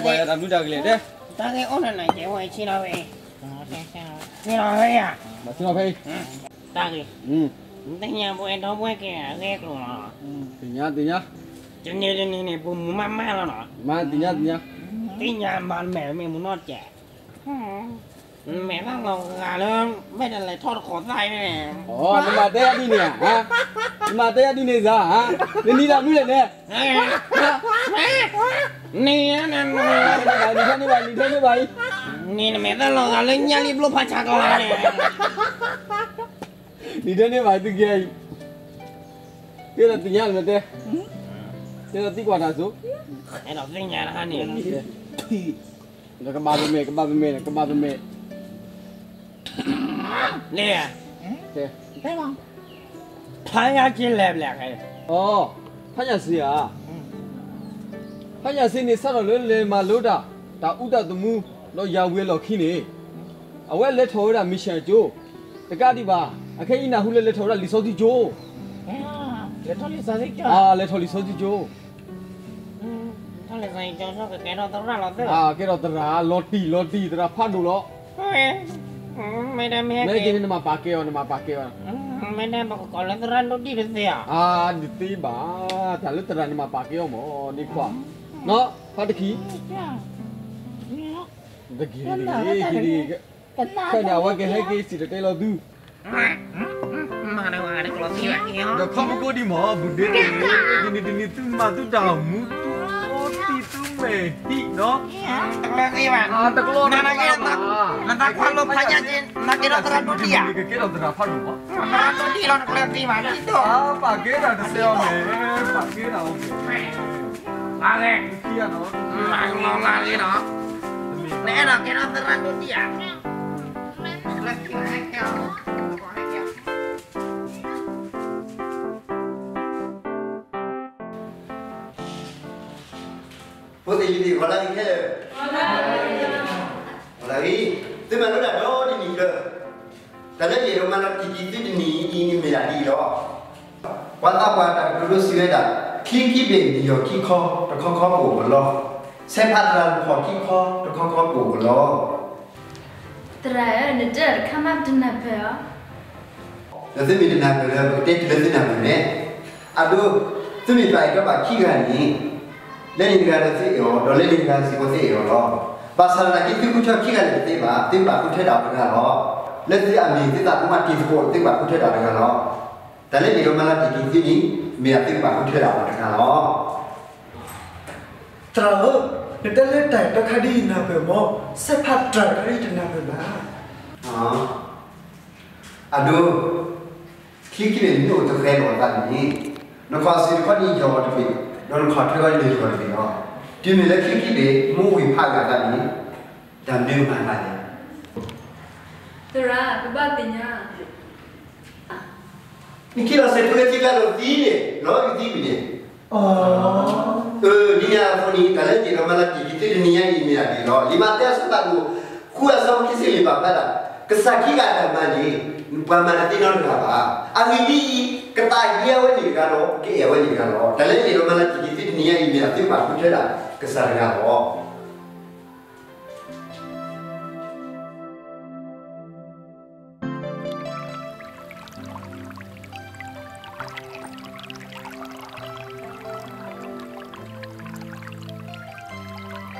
ဲ, တၢ်ဂ့ၢ်အိၣ်နၤနၤ ကဲဝဲဆ့လီၤဝဲ, ဆ့လီၤဝဲယၤ, ဘၣ်ဆ့လီၤဖဲအံၤ, တၢ်ဂ့ၢ်, နသ့ၣ်ညါပဝဲဒီပုၢ်ဝဲၢ်ကဲအဂ့ၢ်အကျိၤလီၤ, သ့ၣ်ညါသ့ၣ်ညါ, တနံၤတနံၤန့ၣ် ပမူမးမးလီၤနီၤ, မၤသ့ၣ်ညါသ့ၣ်ညါ, သ့ၣ်ညါမၤမဲာ်မ့ၢ်မူနီၢ်တကဲး မဲာ်သၣ်လီၤဂာ်လၢ ဘၣ်တလဲၤထီၣ်တခီသၣ်အံၤန့ၣ်, အီ နမၤတဲယၤဒ်န့ၣ်ဧါ, နမၤတဲယၤဒ်န့ၣ်စ့ၢ်ဧါ, နနံၤတၢ်မနုၤလဲၣ်န့ၣ်, နံၤ, နံၤထဲန့ၣ်ဘၣ်, နံၤထဲန့ၣ်ဘၣ်အံၤ, နံၤနမဲာ်သၣ်လီၤဂာ်လၢညၣ်လံဘျိဖးဆါကလါန့ၣ်, နံၤထဲန့ၣ်ဘၣ်အံၤသုကဲအံၤ, တဲဒီးသ့ၣ်ညါလၢတဲ, တဲဒီးသံကွၢ်တၢ်စိ, အဲၣ်ဒိးသ့ၣ်ညါတခါန့ၣ် ကဘၣ်ပမဲာ်, ကဘၣ်ပမဲာ်, ကဘၣ်ပမဲာ်, လ့ၣ်, ဖးညၣ်စ့လဲၣ်ဘျဲၣ်, အီ, ဖးညၣ်စ့ဧါ, ဖးညၣ်စ့န့ၣ် စးထီၣ်လၢလဲၤမၤလိတၢ်, တၢ်အူတၢ်သမူ, ဒီးယၤဝံၤအလီၢ်ခံန့ၣ်, အဝဲလဲၤထီၣ်ဝဲဒၣ် mission ကၠိ, တကးဒံးဘၣ်, အခဲအံၤနၢ်ဟူလၢလဲၤထီၣ်ဝဲဒၣ်လံာ်စီဆှံကၠိ လဲၤထီၣ်လံာ်စီဆှံကၠိ, ကဲထီၣ်သရၣ်လီၤတံၢ်လီၤတံၢ် သရၣ်ဖးဒိၣ်လီၤ, မ့ၢ်က့ၤနမၤပာ်ကဲအီၤ နမၤပာ်ကဲအီၤ, မ့ၢ်ဒ်ပကကိးလၢသရၣ်ဒိၣ်ဒံၣ်တသ့ဧါ, အါ တသ့ဘၣ်, တၢ်လၢသရၣ်န့ၣ်မၤပာ်ကဲအီၤမး ဒ်ခွါ, ဖးတခံ, တက့ၢ်, ခဲန့ၣ် အဝဲကဟဲက့ၤစံၣ်တဲၤတဲလီၤသု ဒီးခီဖျိဒ်မး ဘူးဒ့တဂ့ၤ, တနံၤတနံၤသုမၤသုတၢ်မူ သုအိၣ်တံၢ်သုမဲာ်ဟံၣ်နီၤ, တကျၢၤသ့ဘၣ်, တကျၢၤ, နသးခွါလီၤဖးညၣ်က့, နကဲထီၣ်သရၣ်ဒိၣ်ဒံၣ်ဧါ, နကဲထီၣ်သရၣ်ဖးဒိၣ်, သရၣ်ဒိၣ်ဒံၣ်လီၤ တကျၢၤသ့ဘၣ်, ပာ်ကဲတၢ်တစဲးအီၤန့ၣ်, ပာ်ကဲတၢ်အီၤန့ၣ်, လါဂ့ၤ, လါဂ့ၤနီၤ နအဲၣ်ဒိးကဲထီၣ်သရၣ်ဒိၣ်ဒံးဧါ, လၢခံဟဲကဲလီၤ, ဖိသ့ၣ်လံၤသ့ၣ် ဂီၤလၢဂ့ၤခဲလၢာ်, ဂီၤလၢဂ့ၤ, သုမၤလိတၢ်ဒီတနံၤချၢ, တၢ်လၢယအဲၣ်ဒိးမၤလီၤတံၢ်က့ၤသုတနံၤအံၤန့ၣ်မ့ၢ်ဒၣ်ဒ်အံၤလီၤ. ပှၤသးပှၢ်တၢ်ကတိၤဒိစံးဝဲဒၣ်, ချံခံဘ့ၣ်မ့ၢ်ယီၤခံခီ တခီခီကအိၣ်ကလီ, ဆဲးဖးတရၣ်တဖီၣ်ခံခီ တခီခီကအိၣ်ကလီ. သရၣ်ဧၢ, နတဲတခါမးတနၢ်ပၢၢ်အီၤ. ဒီးသုမ့ၢ်တနၢ်ပၢၢ်လၢပကတဲတုၤလၢသုနၢ်ပၢၢ်န့ၣ်, အဒိ, သုမ့ၢ်ပာ်အဲၣ်ဒီးပှၤခံဂၤန့ၣ်, လၢန့ၣ်တဂၤဒီးသုအဲၣ်အီၤ, ဒီးလၢန့ၣ်တဂၤစ့ၢ်ကီးသုအဲၣ်အီၤလီၤ. ဘၣ်ဆၣ်သနာ်က့ သုဃုထၢခံဂၤန့ၣ်တသ့ဘၣ်, သုကဘၣ်ဃုထၢဒၣ်အီၤတဂၤလီၤ. လၢသုအမ့ၢ်သုသးသမူတံၤသကိး သုကဘၣ်ဃုထၢဒၣ်အီၤတဂၤလီၤ. တၢ်လၢယအဲၣ်ဒိးမၤလီၤတံၢ်က့ၤသုန့ၣ်, မ့ၢ်ဒၣ်သုကဘၣ်ဃုထၢဒၣ်အီၤတဂၤလီၤ. သရၣ်ဧၢ, နတဲလၢတၢ်တခါဒ်ယနၢ်ပၢၢ်မး, ဆဲးဖးတရၣ်တခါဒ်ယတနၢ်ပၢၢ်ဘၣ်. အဒိ, ချံခံဘ့ၣ်န့ၣ်အိၣ်တဃဲလီၤအသးန့ၣ်, နခီၣ်စ့ၢ်တခီန့ၣ်ယီၤတဘ့ၣ်, ဒီးနခီၣ်ထွဲခီန့ၣ်ယီၤတဘ့ၣ်လီၤ. တုၤမ့ၢ်လၢချံခံဘ့ၣ် မ့ၢ်အိၣ်ဖးဂၤအသးန့ၣ်, တၢ်မနုၤကမၤသးလဲၣ်. သရၣ်, ပဘၣ်သ့ၣ်ညါ နခံလီၤစဲးထူလၢထံကျါဒီးသံန့ၣ်, လီၤကသံကွံာ်န့ၣ်. အၢ, ဒ်န့ၣ်အသိးန့ၣ် တၢ်လၢယအဲၣ်ဒိးမၤလီၤတံၢ်က့ၤသုတနံၤညါအံၤ မ့ၢ်ဒၣ်ဒ်အံၤလီၤ. လံာ်မးသဲအဆၢဖးဒိၣ်ဃု အဆၢဖိခံဆံလွံၢ် ပာ်ဖျါဒၣ်, ကစၢ်ခံဂၤအတၢ်မၤန့ၣ်, ပှၤမၤတသ့နီတဂၤဘၣ်. အဂ့ၢ်ဒ်အံၤ, ကသးဟ့အဝဲန့ၣ်တဂၤဒီး ကအဲၣ်ဝဲန့ၣ်တဂၤလီၤ. တၢ်လၢယအဲၣ်ဒိးမၤလီၤတံၢ်က့ၤသုတနံၤညါအံၤ မ့ၢ်ဒၣ်သုကဘၣ်ဃုထၢဒၣ်က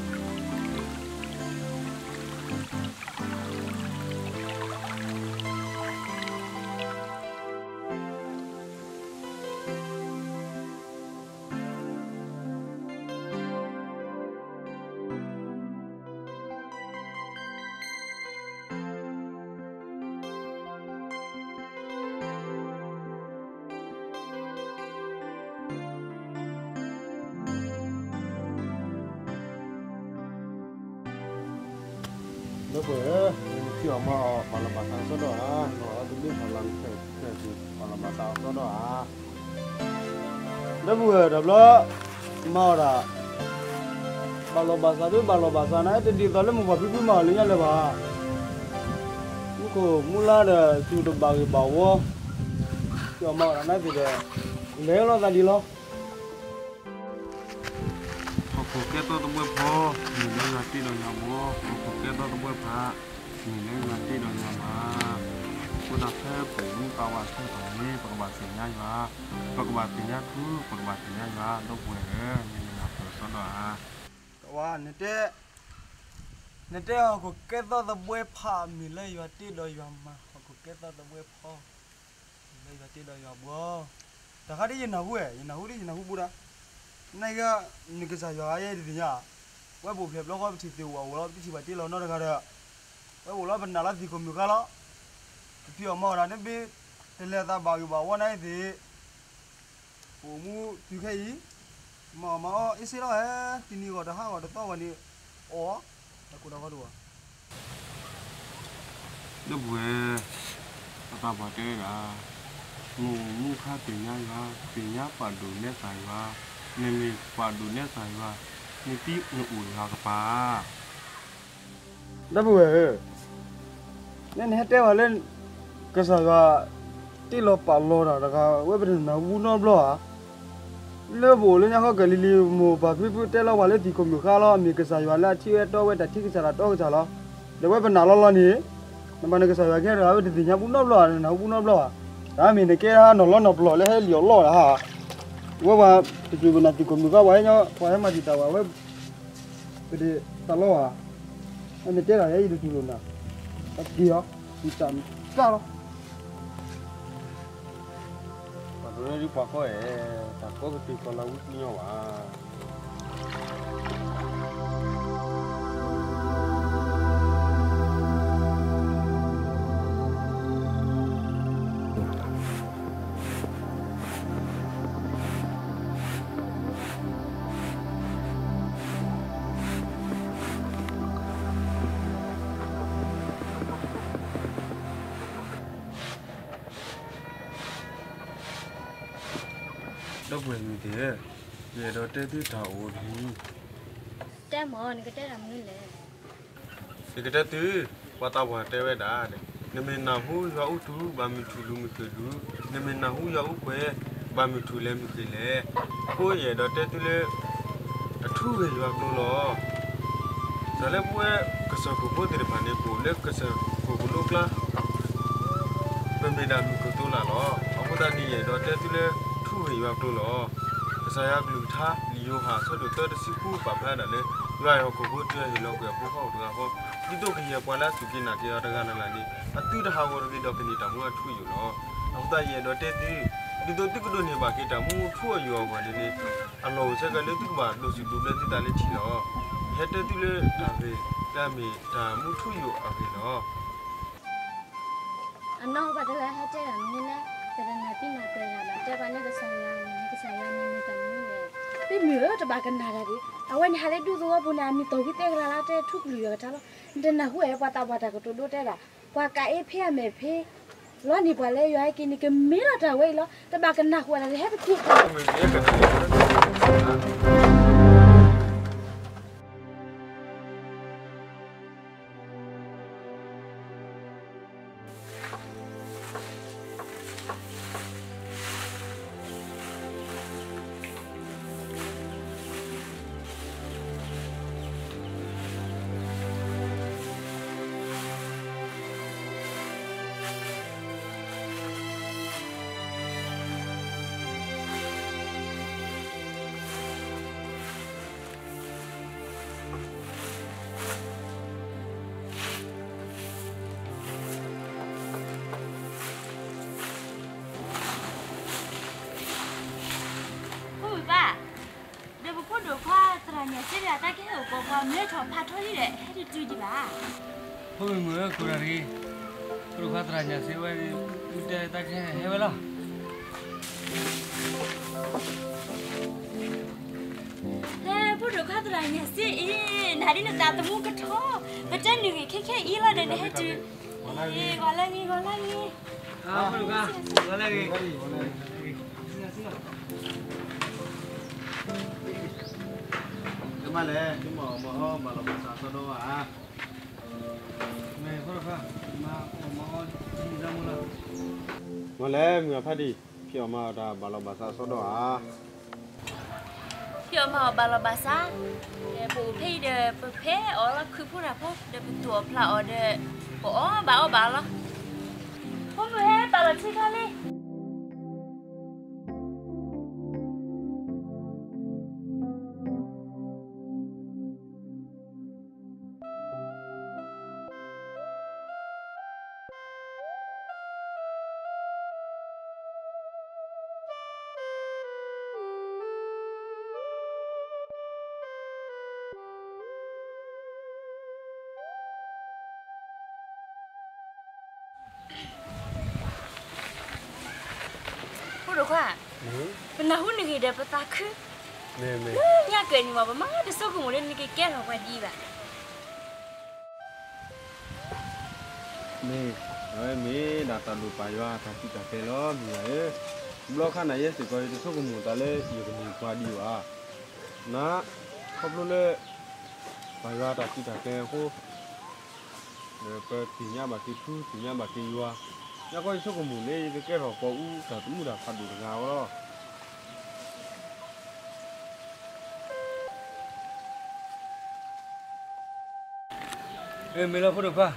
စၢ်တဂၤလီၤ. ဒီပုၢ်ဝဲၢ်ဧၢ, နထံၣ်အီၤမးအီၤ ပာ်လီၤဘၣ်သးစီဒီဧါ, နီၢ်အီၤတဘ့ၣ်ဖးလီၤနဖျၢၣ်ဖျၢၣ်ပူၤ ပာ်လီၤဘၣ်သးစီဒီဧါ. ဒီပုၢ်ဝဲၢ်တဘျီ, မၤအီၤဒၣ်, ဘၣ်လီၤဘၣ်စးဒ်ဘၣ်လီၤဘၣ်စးန့ၣ် တဒ်သိးလၢမုၢ်ပှၢ်ဖံဖုမၤအီၤလၢညါလၢၤဘၣ်. မူခိၣ်မူလါဒီး သူၣ်တဘၣ်ဂ့ၢ်ဘၣ်ဝီ, ထံၣ်အီၤမၤအီၤဒၣ်န့ၣ်သ့ၣ်ဒီး, လဲၤလီၤသးဒ်လီၤ. ဟီၣ်ခိၣ်ကဲသီၣ်သဘှဲဖီ, မ့ၢ်လၢယွၤတ့ဒီးယွၤဘှီ, ဟီၣ်ခိၣ်ကဲသီၣ်သဘှဲဖး, မ့ၢ်လၢယွၤတ့ဒီးယွၤမၤ, အဃိသတးဖဲပူၤမူပာ်ဝဲဆၢထီၣ်န့ၣ် ပကဘၣ်သ့ၣ်ညါယွၤ, ပကဘၣ်သ့ၣ်ညါထူ, ပကဘၣ်သ့ၣ်ညါယွၤ, ဒီပုၢ်ဝဲၢ်ဧၢ, မ့ၢ်နနၢ်ပၢၢ်စီဒီဧါ. ကဝါ, နတဲ, နတဲဟီၣ်ခိၣ်ကဲသီၣ်သဘှဲဖး မ့ၢ်လၢယွၤတ့ဒီးယွၤမၤ, ဟီၣ်ခိၣ်ကဲသီၣ်သဘှဲဖီ လၢယွၤတ့ဒီးယွၤဘှီ, တၢ်ခါဒ်ယနၢ်ဟူဝဲ, ယနၢ်ဟူဒ်ယနၢ်ဟူဘူးဒၣ်, နက, နကစၢ်ယွၤဧါ ယဲတသ့ၣ်ညါ, ဝဲပအိၣ်ဖျဲၣ်ဘျီဃီ ပထံၣ်သ့ၣ်ဝဲအိၣ်လီၤ ပတထံၣ်ဘၣ်တ့လီၤနီတဂၤဒီး, ဝဲအိၣ်လီၤပနာ်လီၤသံၣ်ခိၣ်မုၣ်ဃါလီၤ, ပဖံးအီၣ်မၤအီၣ်ဒၣ်န့ၣ်ဘ့ၣ်, တလဲၤသးဘၣ်ဂ့ၢ်ဘၣ်ဝီန့ၣ်သ့ၣ် ပအိၣ်မူတုၤခဲအံၤ, မၤအီၣ်မၤအီၣ်အ့ၣ်စ့လီၤဧါ, တနံၤဂီၢ်တဟါဂီၢ်တသီဂီၢ်န့ၣ်, အီၣ်, တၢ်ကိၢ်တၢ်ဂီၤတအိၣ်ဘၣ်. ဒီပုၢ်ဝဲၢ်, ပသးပှၢ်တဲဝဲဒၣ်, မုၢ်မူခါသ့ၣ်ညါယွၤ, သ့ၣ်ညါပာ်ဒိၣ်နဲသးယွၤ, နမ့ၢ်ပာ်ဒိၣ်နဲသးယွၤ, နသံနအိၣ်ယွၤကပၤ ဒီပုၢ်ဝဲၢ်ဧၢ, မ့ၢ်နဟဲတဲဝဲလၢ ကစၢ်ယွၤ တ့လီၤပာ်လီၤတၢ်တဂၤ ဝဲပတနၢ်ဟူနီတဘျီဧါ. လၢပအိၣ်လၢညါဃီကလံၤလံၤ မိၢ်ပၢ်ဖံဖုတဲလီၤပှၤလၢသံၣ်ခိၣ်မုၣ်ဃါလီၤ မ့ၢ်ကစၢ်ယွၤလၢအထံၣ်ဝဲတီဝဲတၢ်ထံကစၢ်တၢ်တီကစၢ်လီၤ. ဒီးဝဲပနာ်လီၤလီၤန့ၣ်, နဘၣ်န့ၣ်ကစၢ်ယွၤကဲတဂၤ ဝဲတသ့ၣ်ညါဘူးနီတဘျီဧါ, တနၢ်ဟူဘူးနီတဘျီဧါ. တၢ်မ့ၢ်နကဲနီၢ်လီနီၢ်ပလီၢ်လၢဟဲလံၣ်အီၣ်လီအီၣ်တဟါဧါ. ဝဲပှၤတချုးပနာ်သံၣ်ခိၣ်မုၣ်ဃါ ပှၤဟဲညီ ပှၤဟဲမၤတံာ်တာ်ဝဲ ဝဲ ပဒဲတၢ်လီၤဧါ, အမ့ၢ်တဲတၢ်ယဲယတတူၢ်လိာ်နၤ, အက့ၤအီၤ, ယတၢ်မတၢ်လီၤ. ပှၤဒိးန့ၢ်ဒံးပှၤကီၢ်ဧဲ, တၢ်ကီကတုၤကီၤလၤဝံတညီဘၣ်. ဒီပုၢ်ဝဲၢ်မုၣ်သ့ၣ်ဧၢ, ယအဲၣ်ဒိးတဲသုတၢ်အိၣ်တမံၤ, တဲမ့ၢ် နကတဲတၢ်မနုၤလဲၣ်. ယကတဲသု, ပှၤသးပှၢ်တဲဝဲဒၣ်, နမ့ၢ်နၢ်ဟူယွၤအူထူ ဘၣ်မုၢ်ထူၣ်လူၤမုၢ်ဃ့ၢ်လူၤ, နမ့ၢ်နၢ်ဟူယွၤအူကွဲၤ ဘၣ်မုၢ်ထူၣ်လဲၤမုၢ်ဃ့ၢ်လဲၤ. အဃိယအဲၣ်ဒိးတဲသုလၢ အထူဂ့ၢ်ယွၤကျိၤလီၤ. တၢ်လၢပဝဲကစၢၢ်ခိၣ်ဖိသ့ၣ်တဖၣ်န့ၣ် ပအိၣ်လၢကစၢၢ်ခိၣ်ကလိကျါ, ပမ့ၢ်ဒၣ်မုၢ်ကသိးလၢ်လီၤ. အဃိသတးန့ၣ် ယအဲၣ်ဒိးတဲသုလၢ ထူဂ့ၢ်ယွၤကျိၤလီၤ. ကစၢ်ယွၤကလုၢ်ကထါ လံာ်ယိၤဟၣ်အဆၢဒိၣ်သၢတဆံဃု ပာ်ဖျါဒၣ်လၢ ယွၤအဲၣ်ဟီၣ်ခိၣ်ဖိတုၤအဟ့ၣ်လီၤကွံာ်အဖိခွါအိၣ်တဂၤဃီ, ဒ်သိးကယဲၢ်ပှၤလၢအစူၢ်က့ၤနာ်က့ၤအီၤတဂၤလၢ်လၢ်န့ၣ် အသုတဟးဂီၤတဂ့ၤဒီးကန့ၢ်တၢ်မူအထူအယိာ်လီၤ. အဃိသတးယအဲၣ်ဒိးတဲသု, ဒ်သိးသုကဒိးန့ၢ်ဘၣ်က့ၤတၢ်မူထူအယိာ်အဂီၢ်န့ၣ်န့ၣ်, အလီၢ်အိၣ်ဆၢက့ၤလၢသုကဘၣ်ဒိးစူၢ်ဒိးဘျၢသုသးလၢထံလီၤ. ယဟဲတဲသုလၢတၢ်ဂ့ၢ်လၢအမ့ၢ်တၢ်မူထူယိာ်အဂ့ၢ်လီၤ. အနီၢ်ပှၤတဂၤဟဲတဲတၢ်မနုၤလဲၣ်, ပတနၢ်ပံနၢ်ပှဲၤတၢ်ဘၣ်, တဲပှၤလၢကစၢ်ယွၤန့ၣ် ကစၢ်ယွၤန့ၣ်မ့ၢ်တၢ်မနုၤလဲၣ်. မ့မ့ၢ်ဧၢ တဘၣ်ကနၣ်တၢ်ဒံး, အဝဲန့ၣ်ဟးလၢဒူသဝီပူၤန့ၣ် အမံၤသီၣ်ဝံသဲကလၤလၢတဲထူကလုာ်ယွၤကထါလီၤ. နတနၢ်ဟူဧါ ပှၤသးပှၢ်တၢ်ကတိၤဒိတဲဒၣ်, ပှၤကးအ့ဖ့အမဲာ်ဖ့ လီၤန့ၢ်ပှၤလၢယွၤဟဲက့ၤန့ၣ် ကမ့ၢ်လီၤတၢ်ဝဲအံၤလီၤ. တဘၣ်ကနၢ်ဟူတၢ် တဟဲတက့ၢ်. ဖိမုၣ်ပၢ်, ဒီးပဖိဒိၣ်ခွါသရၣ်ညၣ်စ့ဒီးအတၢ်ကဟဲအိၣ်ကိးပှၤမ့ၢ်ထီၣ်ဖးထီလံဒီး ဟဲတတုၤဒံးဘၣ်. ဖိမုၣ်မုၣ်ဧၢ, ကိးတၢ်တဂ့ၤ, ဖိဒိၣ်ခွါသရၣ်ညၣ်စ့ဝဲ, မ့ၢ်တဲတၢ်ကဟဲဟဲဝဲလီၤ. ဟဲ, ဖိဒိၣ်ခွါသရၣ်ညၣ်စ့အံၤ, နၤဒ်နသးသမူကထီ, ပတဲနဂ့ၢ်ခဲခဲအံၤလီၤဒီးနဟဲတုၤ, ဂီၤလၢဂ့ၤ, ဂီၤလၢဂ့ၤ, ဂီၤလၢဂ့ၤ, ဂီၤလၢဂ့ၤ, မ့ၢ်လဲၣ်, သုမၤအီၣ်မၤအီဘၣ်လီၢ်ဘၣ်စးအသီဒီဧါ. မ့ၢ်လဲၣ်, မုၢ်အဖးဒံၣ်, ဖံးအီၣ်မၤအီၣ်တၢ်ဘၣ်လီၢ်ဘၣ်စးအသီဒီဧါ. ဖံးအီၣ်မၤအီၣ်ဘၣ်လီၢ်ဘၣ်စး, ဒီးပအိၣ်ဖဲအံၤဒီး ပဖဲအီၣ်လီၤခုၣ်ဖိတၢ်ဖိ, ဒီးပသူၣ်အီၣ်ဖျးအီၣ်ဒီး ပအီၣ်ဘၣ်အီဘၣ်လီၤ. ဖိမုၣ်ဟဲပာ်လီၤထံခါလံ. ဖိဒိၣ်ခွါ, ပနၢ်ဟူနဂ့ၢ်ဒီးပသးခု, လၢညါက့ၤန့ၣ်မ့ၢ် ပမၤတဆိကမိၣ်လၢနကကဲထီၣ်ပှၤဒ်အံၤဘၣ်. မ့ၢ်, အဝဲမ့ၢ်ဒၣ်တၢ်လိၣ်ပာ်ယွၤတၢ်ကံၢ်တၢ်ခဲလီၤ မုၢ်ဧၢ. ဘျီခါနၤယဲစ့ၢ်ကီး ယတဆိကမိၣ်သးလၢယကမ့ၢ်ပှၤဒ်အံၤဘၣ်. နၤ, ခီဖျိလၢ ပာ်ယွၤတၢ်ကံၢ်တၢ်ခဲအဃိ, ဒီးပသ့ၣ်ညါဘၣ်က့ၤထူ သ့ၣ်ညါဘၣ်က့ၤယွၤ, ညါခီယဆိကမိၣ်လၢယကကဲထီၣ်ပှၤအူတၢ်သမူတၢ်ဖးဒိၣ်တဂၤလီၤ. မ့ၢ်လီၤဖိဒိၣ်ခွါ,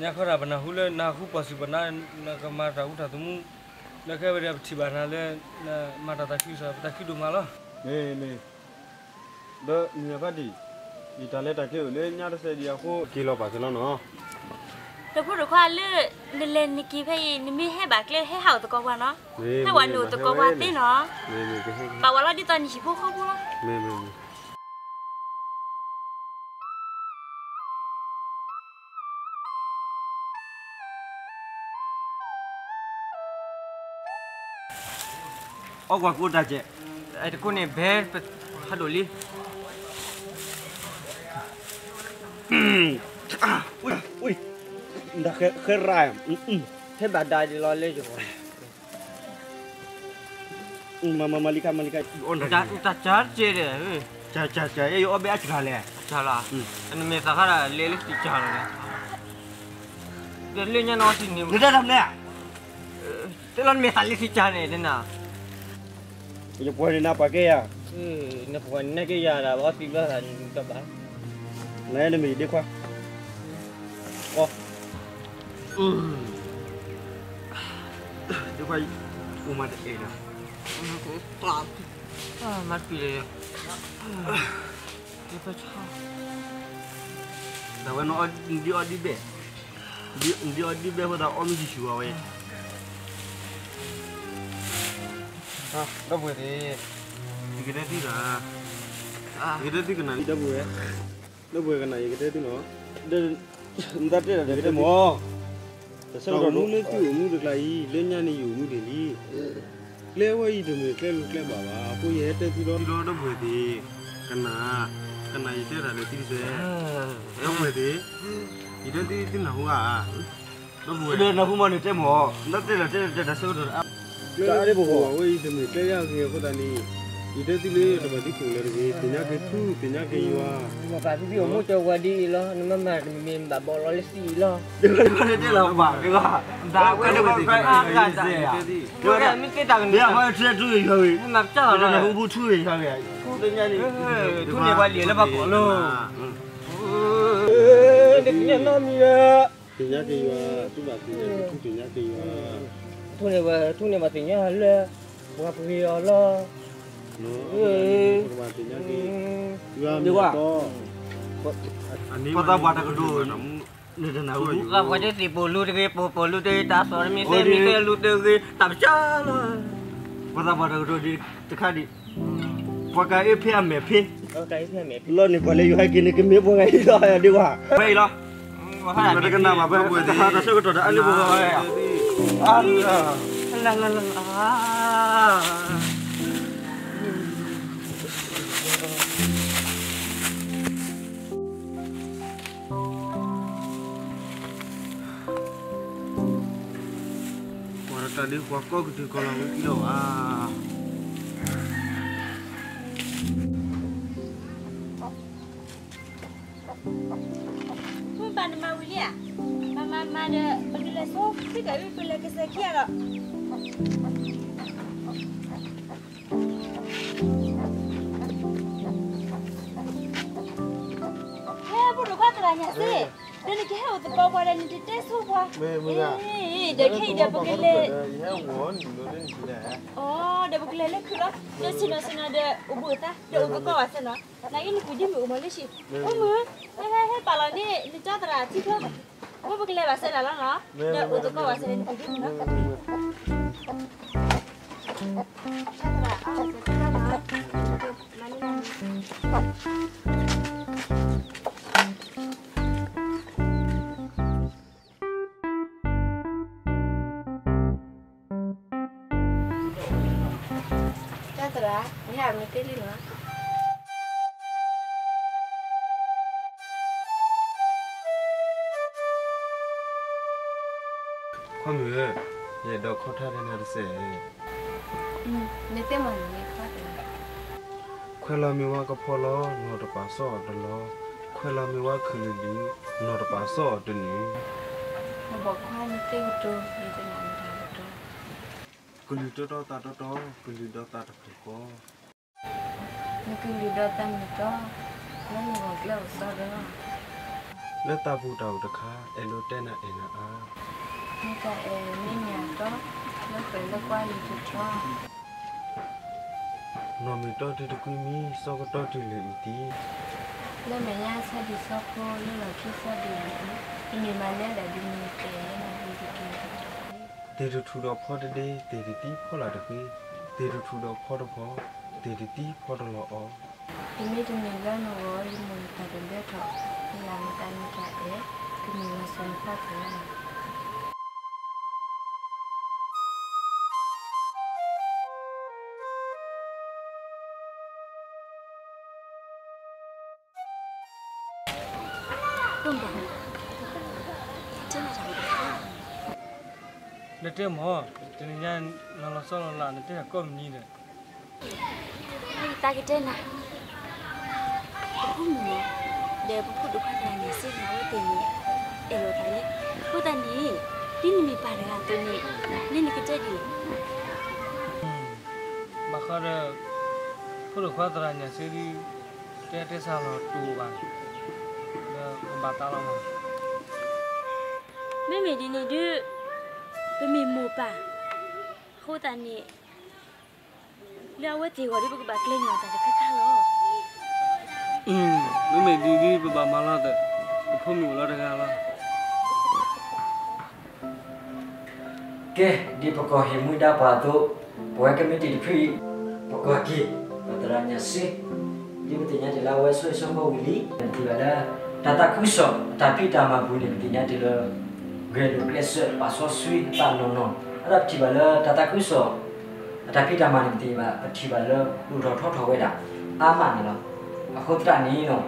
ညါခီဒၣ် ပနၢ်ဟူလၢနဟးဃုပှၤစူၢ်ပှၤနာ် နကမၤတၢ်အူတၢ်သမူ, လၢခဲအံၤဒီးပထံၣ်ဘၣ်နၤလၢ နမၤတၢ်သးခုစ့ၢ် ပသးခုဒိၣ်မးလီၤ. မ့ၢ်, ဒီးမုၢ်အဖးဒံၣ်, ယတၢ်လဲၤတၢ်က့ၤအိၣ်လၢညါတစဲးဒံးအဃိ က့ၤလီၤပာ်စၢၤလီၤနီၤ. ဒီးဖိဒိၣ်ခွါလၢ နလဲၤနက့ၤဖဲအံၤ နမ့ၢ်ဟဲဘၣ်ကျဲ ဟဲဟးအိၣ်သကိးပှၤနီၤ, ဟဲဝဲနုာ်အိၣ်သကိးပှၤသ့နီၤ, ပာ်ဝဲလီၤဒ်သိးနဟံၣ်ဖိဃီဖိလီၤ. အီၣ်ကွၢ်ကိးတၢ်ကဲး, အဲတကိးန့ၣ်ဘဲ ဟးဒိၣ်လံ. နဃဲရၣ်, ဟဲဘၣ်ဒါဒ်လီၤလၢယဂီၢ်, မၤမၤမၤလံခါ မၤလံခါ, တၢ်ကဲးဒီး, ကဲးကဲးကဲး, ယအီၣ်ဘဲအစှၤလဲၣ်, နမ့ၢ်သးခါဒၣ်လဲၤလၢသံၣ်ကၢ်လီၤ, လၢညါနအီၣ်သံၣ်န့ၣ်, တဲလီၤနမ့ၢ်သးလၢသံၣ်ကၢ်န့ၣ် တဲနၤ ယပှၤန့ၣ်နပှၤကဲယၤ, နပှၤန့ၣ်နကဲယၤဒၣ် အီၣ်သံၣ်ဘျီသးန့ၣ်တဘၣ်, နနမ့ၢ်ဒ့ခွါ, ဒ့ခွါ, အိၣ်မးတအဲၣ်ဒီး, မၤတပံၤလဲၣ်, တဝဲနဒ်အီၣ်ဒ်ဘဲ, ဒ်အီၣ်ဒ်ဘဲအဃိသတးအီၣ်မ့ၢ်ယံၤဆူၣ်ဝဲ, ဒီပုၢ်ဝဲၢ်သ့ၣ်, ယကတဲသုတၢ်, ယကတဲသုကနၣ်လံ ဒီပုၢ်ဝဲၢ်, ဒီပုၢ်ဝဲၢ်ကနၣ် ယကတဲသုနီၤ, နသးတဲတၢ်ဒီးတဲမ့ၢ်, တၢ်ဆၢကတီၢ်မူလၢသုအိၣ်မူတကျါအံၤ လၢညါန့ၣ်ယအိၣ်မူဒံးလံ, ကျဲဝဲအံၤတမ့ၢ်ကျဲလိၤကျဲဘၣ်ဘၣ်, အဃိယဟဲတဲသုလီၤ, ဒီပုၢ်ဝဲၢ်သ့ၣ်, ကနၣ်, ကနၣ်ယတဲတၢ်ဒီးသုတစဲး, ဒီပုၢ်ဝဲၢ်သ့ၣ်, ယတဲသုသုနၢ်ဟူဧါ, ဒီပုၢ်ဝဲၢ်ဒီးနၢ်ဟူမ့ၢ်န့ၣ်တဲမ့ၢ်, နတဲတၢ်တဲတၢ်တဲတၢ်ဆၢကတီၢ် ကျဲအါဒ့ပဂီၢ်ဝဲအံၤတမ့ၢ်ကျဲယါဂ့ၤအဃိသတးန့ၣ်, ယတဲသုလၢတဘၣ်သံခိၣ်လၢၤတဂ့ၤ, သ့ၣ်ညါက့ၤထူ သ့ၣ်ညါက့ၤယွၤ, မ့ၢ်ဘၣ်ဖံဖံအိၣ်မူကၠီဝါဒ်အံၤလီၤ, နမ့မ့ၢ်ဘၣ်ဘီလီၤလၢသံအံၤလီၤ, တဲလီၤဘၣ်, တဲဝဲဒၣ်, မ့ၢ်တဲတၢ်ကန့ၣ်, မ့ၢ်ဘၣ်ထူထူယွၤဂ့ၤ, မ့ၢ်ဘၣ်ပျၢ်လီၤ, ထူန့ၣ်ပှၤလံၤလၢပှၤကိးလီၤ, တသ့ၣ်ညါနီတမံၤလၢ သ့ၣ်ညါက့ၤယွၤ, သုဘၣ်သ့ၣ်ညါက့ၤထူ သ့ၣ်ညါက့ၤယွၤ, ထူန့ၣ်ပှၤသ့ၣ်ညါလၢ ပှၤပှ့ၤအီၤလီၤ, ပကဘၣ်သ့ၣ်ညါက့ၤ, ယွၤမ့ၢ်တီ, ပှၤသးပှၢ်တၢ်ကတိၤ, နတနၢ်ဟူ, ပှၤသးပှၢ်တသ့ၣ်ပိာ်လူၤတဂ့ၤ, ပိာ်ပိာ်လူၤတဂ့ၤ, တၢ်သီၣ်တမ့ၢ်သဲမ့ၢ်သဲလူၤတဂ့ၤ, တၢ်ပၢ်လီၤ, ပှၤသးပှၢ်တၢ်ကတိၤဒ်တခါဒံး, ပှၤကၤအ့ဖ့အမဲာ်ဖ့, လီၤန့ၣ်ပှၤလၢယိၤဟဲက့ၤန့ၣ် ကမ့ၢ်ပှၤဂၤအံၤလီၤ, ဒ်ဝဲ, ဖဲအံၤလီၤ, တကနၣ်ဘၣ်ဖဲ, တၢ်ဆၢကတီၢ်ဒီးအလၢပဂီၢ်ဝဲ, ပှၤတကးဒုးပှၤကိးကတုၤကီၤလီၤဝံၤလီၤဧါ, မ့ၢ်ဘၣ်နမၤဝံၤလံဧါ, မၤမၤမၤဒီး ပကလဲၤဆိ ဖံကၤအု ပလဲၤကစဲးခံဂၤဒီး ဟဲ ဖိဒိၣ်ခွါသရၣ်ညါစ့, ဒီးနကဟဲအိၣ်သကိးပှၤဒီးနတတဲဆိပှၤ, ဒီးခဲအံၤဒီးပကလဲၤ, ဒီးပကလဲၤလၢခုးလီၤ, ဒီးဆ့ၣ်နီၤဆ့ၣ်နီၤဒီးအိၣ်ဘူးအိၣ်သါ, ဒီးအိၣ်သကိးဘၣ်ဆၢနီၤ, နာ်က့နကုၢ်ဒ်မုၢ်အိၣ်မးလၢဆံ, အိၣ်မုၢ်, ဟဲဟဲဟဲပာ်လီၤန့ၣ် နကၠီသရၣ်ထံကျိ, အဃိပကလဲၤဘၣ်ဆၢဒၣ်လီၤနီၤ, ဒီးအိၣ်သကိးဘၣ်ဆၢဒီးနကုၢ်ဒ်မုၢ်နီၤ. ကၠီသရၣ်, နဟဲအမ့ၢ်တ့ၢ်လံနီၤ. ခွါမုၣ်ဧၢ, ယအဲၣ်ဒိးခီၣ်ထါဒဲနၤတစဲး, နတဲမၤန့ၣ်, ခွဲးလီၤမ့ၢ်ဝဲကဖီလီၤ, နီၢ်တပာ်စီအီၤတလီၤ, ခွဲးလီၤမ့ၢ်ဝဲခုၣ်လံၤလံၤ, နီၢ်တပာ်စီအီၤတန့ၢ်, နဘၣ်ခွါနတဲကတိၤ, ယတနာ်နတၢ်ကတိၤ, ကလုၢ်တီတီသးတီတီ, ကလုၢ်ဒီးသးတဖျၢၣ်ဃီ နကလုၢ်ဒီးသးမုၢ်တီ, လၢနဂီၢ်ကျဲအိၣ်စီဒီး, လၢသးပူၤတၢ်အိၣ်တခါ, အဲၣ်လိာ်တဲနၤအဲၣ်နၤအါ, မ့ၢ်တၢ်အဲၣ်မ့ၢ်မ့ၢ်အတီ, လၢပှဲၤလၢကွၢ်လံၤတတြီ, နီၢ်မ့ၢ်တီတုၤတကွံမံ, စီၤကတီၤတုၤလၢအံၤသံ, လၢမဲာ်ညါဆီဒံၣ်ဆီဖိ လၢလီၢ်ခံဆီဒံၣ်လီၤ, တမ့ၢ်မၤနၢၤဒၣ်ဒ်န့ၣ် တဲလီၤဒ်တက့ၢ်. သ့ၣ်တထူၣ်ဒီးဖီတဒ့, သ့ၣ်တသံဖီလာ်တဃ့, သ့ၣ်တထူၣ်ဒီးဖီတဖီ, သ့ၣ်တသံဖီတလီၤအီၤ. တမ့ၢ်တမ့ၢ်လၢနဂီၢ် ယမိၢ်နသးတဒၢထီၣ်, နလၢ်နသးနတၢ်အဲၣ်, ကမ့ၢ်လီၤစိၤနဖီတၢၢ်လီၤ. နတဲမ့ၢ်, တနံၤညါ နလီၤဆီလီၤလးနတဲတၢ်ကိးမုၢ်နံၤဒီး, ယသးကတဲနၤ, ပဖိမုၣ်ဒီးပဖိဒိၣ်ခွါသရၣ်ညၣ်စ့န့ၣ် အဝဲသ့ၣ်န့ၣ် အဲၣ်လိာ်သးလံ. အဃိသတးန့ၣ် ဒ်နမ့ၢ်ပၢ်တဂၤအသိးန့ၣ် မ့ၢ်နကတဲဒ်လဲၣ်. ဘၣ်ဃးဒီး ဖိဒိၣ်ခွါသရၣ်ညၣ်စ့ဒီး တဲတဲဆၢလီၤတူာ်ဘၣ်, ဒီးပဘၣ်သးလီၤမး. မ့မ့ၢ်ဒ်န့ၣ်ဒုး ပမ့ၢ်မိၢ်ပၢ်အဃိသတးန့ၣ် လၢအဝဲသ့ၣ်အဂီၢ်ဒီး ပကဘၣ်ကျဲၤန့ၢ်အီၤတၢ်တခါခါလီၤ. မ့မ့ၢ်ဒ်န့ၣ် ပဘၣ်မၤလီၤသး, ပဖိမုၣ်အိၣ်လီၤတဂၤလီၤ. ကဲ, ဒ်ပကီၢ်ဟ့ၣ်မှံဒၣ်ပှၤအသိး, ပဝဲကမံးတံာ်တဖုအံၤ, ပကွၢ်က့ၤ ပသရၣ်ညၣ်စ့, ဒ်ပသ့ၣ်ညါတ့ၢ်လၢအဝဲဆိၣ်ဂ့ၤဆိၣ်ဝါဝံၤလံ, ပထံၣ်ဘၣ်လၢ တၢ်သးခုကစီၣ်အတၢ်ဖံးတၢ်မၤပူၤန့ၣ် ပသ့ၣ်ညါတ့ၢ်လၢ ဂဲၤလိာ်ကျဲးစၢးပာ်စီဆှံအသးနီၢ်နီၢ်, အဒိ ပထံၣ်ဘၣ်လၢတၢ်သးခုကစီၣ် အတၢ်ဖံးတၢ်မၤန့ၣ် ပသ့ၣ်ညါဘၣ် ပထံၣ်ဘၣ်လၢ ဒိၣ်ထီၣ်ထီထီၣ်ဝဲဒၣ် အါမးန့ၣ်လီၤ. အဃိသတးန့ၣ်လီၤ,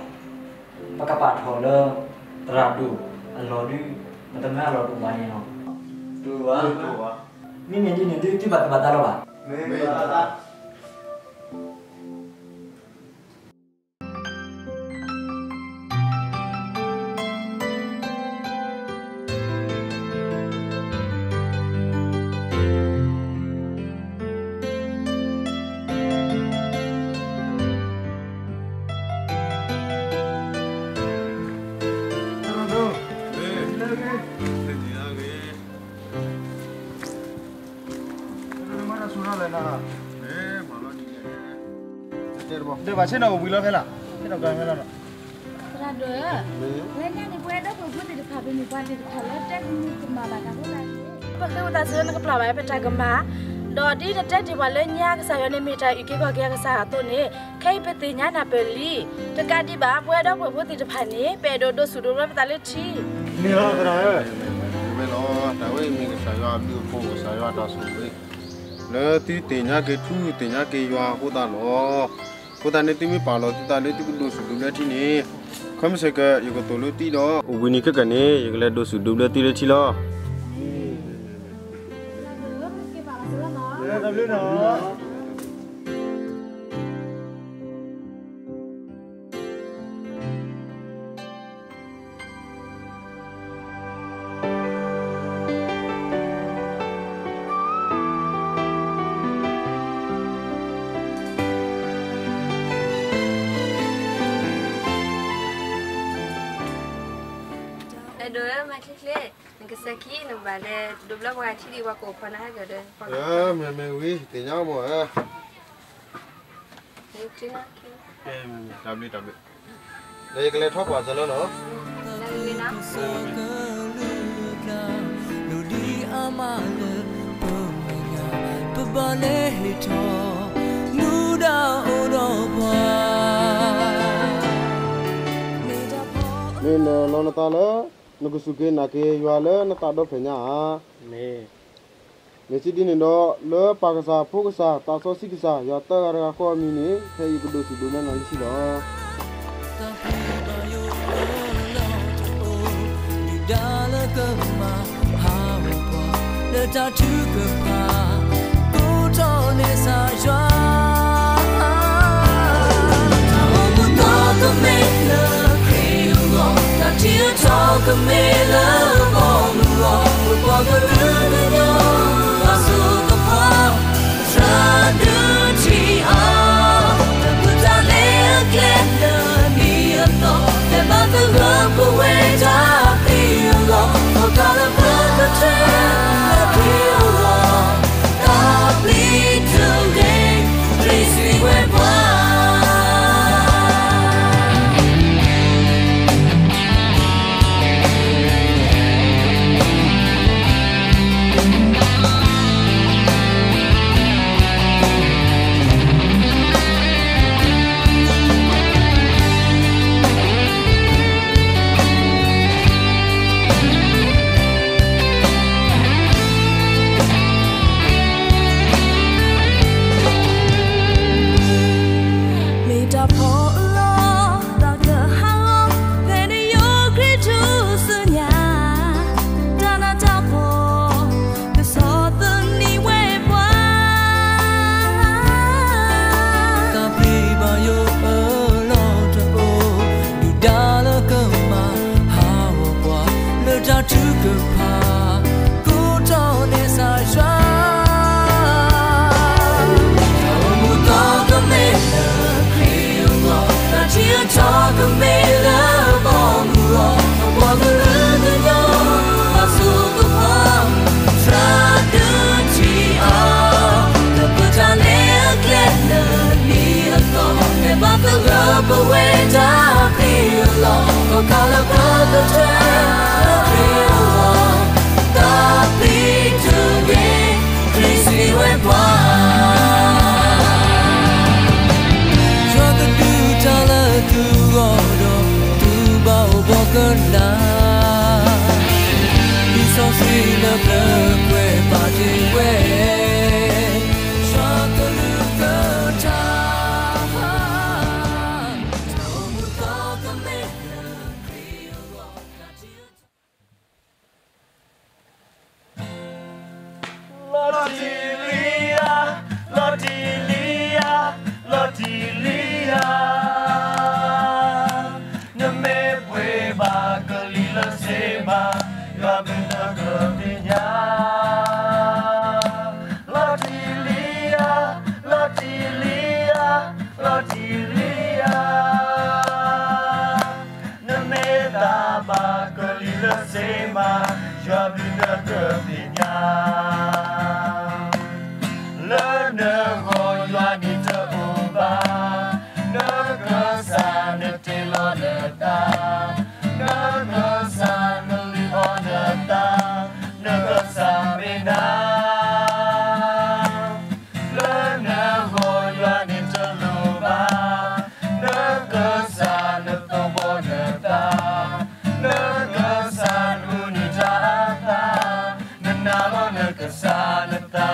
ပကပာ်ထီၣ်လၢ သရၣ်ဒိၣ်အလီၢ်ဒုး ပတမၢအလီၢ်တအိၣ်ဘၣ်န့ၣ်လီၤ. မ့မ့ၢ်ဒ်န့ၣ်ဒုး သုဘၣ်သူၣ်ဘၣ်သးလီၤဘၣ်. ဒီးဘၣ်ဆ့ၣ်နီၤအိၣ်ဘှံးလီၤဖဲလၢ်, ဆ့ၣ်နီၤကျါဖဲလၢ်လီၤ. သရၣ်ဒိၣ်ဧၢ, ဝဲညါန့ၣ် ပဝဲဒီပုၢ်ဝဲၢ်ဖိသ့ၣ်တဖၣ် ပမ့ၢ်ပှၤသ့ၣ်တဖၣ်လၢတဲကမူၣ်ကမၣ်ဘၣ်တၢ်ဖိသးန့ၣ်, ပဃ့ဝံသးစူၤလၢနကပျၢ်ဘၣ်ပတၢ်ကမၣ်, ဒီးဒ်နတဲတ့ၢ်ပှၤလၢညါကစၢ်ယွၤန့ၣ်မ့ၢ်တၢ်အုၣ်က့ၤခီၣ်က့ၤအကစၢ်အသိးန့ၣ်, ခဲအံၤပသ့ၣ်ညါနၢ်ပၢၢ်လံ. တကးဒံးဘၣ် ပဝဲဒီပုၢ်ဝဲၢ်ဖိသ့ၣ်တဖၣ်န့ၣ် ပအဲၣ်ဒိးဒိးဆူၣ်ဒိးဘျၢပသးလၢထံ မ့ၢ်လီၤသရၣ်ဧၢ, မ့ၢ်လီၤ, တၢ်ဝဲအံၤမ့ၢ်ကစၢ်ယွၤအဘျုးအဖှိၣ် ကစၢ်ယွၤအတၢ်ဆိၣ်ဂ့ၤ လၢသုသ့ၣ်ညါက့ၤထူ သ့ၣ်ညါက့ၤယွၤအဃိသတးလီၤ. အဃိသတးန့ၣ် သုမ့ၢ်ပာ်လီၤသုသးလၢသုကဒိးဆူၣ်ဒိးဘျၢထံန့ၣ်, ခီမ့ၢ်စ့ၢ်ကီး ယကသိၣ်လိသုဒီး အိၣ်ဘှံးနံၤခဲကနံၣ်န့ၣ် ယကလဲၤဒိးဆူၣ်ဒိးဘျၢသုလၢထံလီၤ. အဲၣ်ဒိးဧၢ, မၤချ့ချ့, နကစၢ်ခံ နဘၣ်လဲၤဒိးဘျၢပှၤထံဒံး ပှၤကအိၣ်ဖီနၤဟဲကဒီး, မ့ၢ်မ့ၢ်ဝံၤ သ့ၣ်ညါမ့ၢ်ဧၢ, တၢ်ဘျုးတၢ်ဘျုး, ဒီးယကလဲၤထီၣ်ကွၢ်စၢၤလၢလီၤ. ဒ်အါမးလၢပမဲာ်ညါ ပဘၣ်လဲၤဟ့ၣ်ထီၣ် မူဒါအိၣ်ဒီးပှၤ မ့ၢ်နလီၤနသးလၢ နကစူၢ်က့ၤနာ်က့ၤယွၤလၢနသးဒီဖျၢၣ်ညါဧါ. မ့ၢ်စံးဒ်န့ၣ်ဒီး လၢပၢ်ကစၢ် ဖိကစၢ် သးစီဆှံကစၢ် ယွၤသၢဂၤတဂၤဃီအမံၤန့ၣ် ဖဲအံၤပဒိးဆူၣ်ဒိးဘျၢနၤလၢထံလီၤ. တၢ်ဖံးတၢ်ယိာ်လၢလီၤတအိၣ် ဒုၣ်ဒါလၢကမၤဟးဂီၤပှၤ လၢတၢ်ထုကဖၣ် ကိးထီၣ်န့ၢ်ကစၢ်ယွၤ တၢ်အိၣ်မူသီကမ့ၢ်လၢခရံာ်အဂီၢ်, တၢ်ထံၣ်အထီကမ့ၢ်လၢဘီမုၢ်အဂီၢ်, ပပှၤကရၢကညီ ပှၤစိာ်ကဖီ သရၣ်ဒိၣ်ထံအီၤ, တၢ်ပူၤတၢ်လဲၤအကျဲလၢနံၤအသီ, လဲၤဘၣ်သဂၢၢ်ပဝဲတၢ်ဖံးအဂီၢ်, အိၣ်ကီးလၢပကထၢလၢခရံာ်အဂီၢ် လၢခရံာ်အဂီၢ်, တၢ်သံတဂ့ၤ, ခရံာ်စံးဝဲပှၤ, ယွၤကဒုးတၢ်လၢသုဂီၢ်ဒီး သုဘၣ်အိၣ်ဘှီကနၣ်, လံာ်စီဆှံလၢပျၢၤကွဲးပာ်တ့ၢ်ဝဲ, ယွၤကလုၢ်ကထါ လီၤတံၢ်လံဧါ, လီၤတံၢ်လံဧါ, လီၤတံၢ်လံဧါ, နမ့ၢ်ပှ့ၤဘၣ်ကလံၤလၢစ့ဘၣ်, ယွၤဘျုးနကသ့ၣ်ညါ. လီၤတံၢ်လံဧါ, လီၤတံၢ်လံဧါ, လီၤတံၢ်လံဧါ, နမ့ၢ်သးဘၣ်ကလံၤလၢစ့မး, ယွၤဘျုးနကသ့ၣ်ညါ. လၢနဂီၢ်ယွၤန့ၣ်တအိၣ်ဘၣ်, နကစၢ်နတ့လီၤနသး, နကစၢ်နလုၢ်အီၣ်နသး, နကစၢ်မ့ၢ်နၤ လၢနဂီၢ်ယွၤန့ၣ်တလိၣ်ဘၣ်, နကစၢ်နသဘီနသး, နကစၢ်နမုၢ်နံၤတၢ်အသး, နနာ်လီၤနကစၢ်နသး.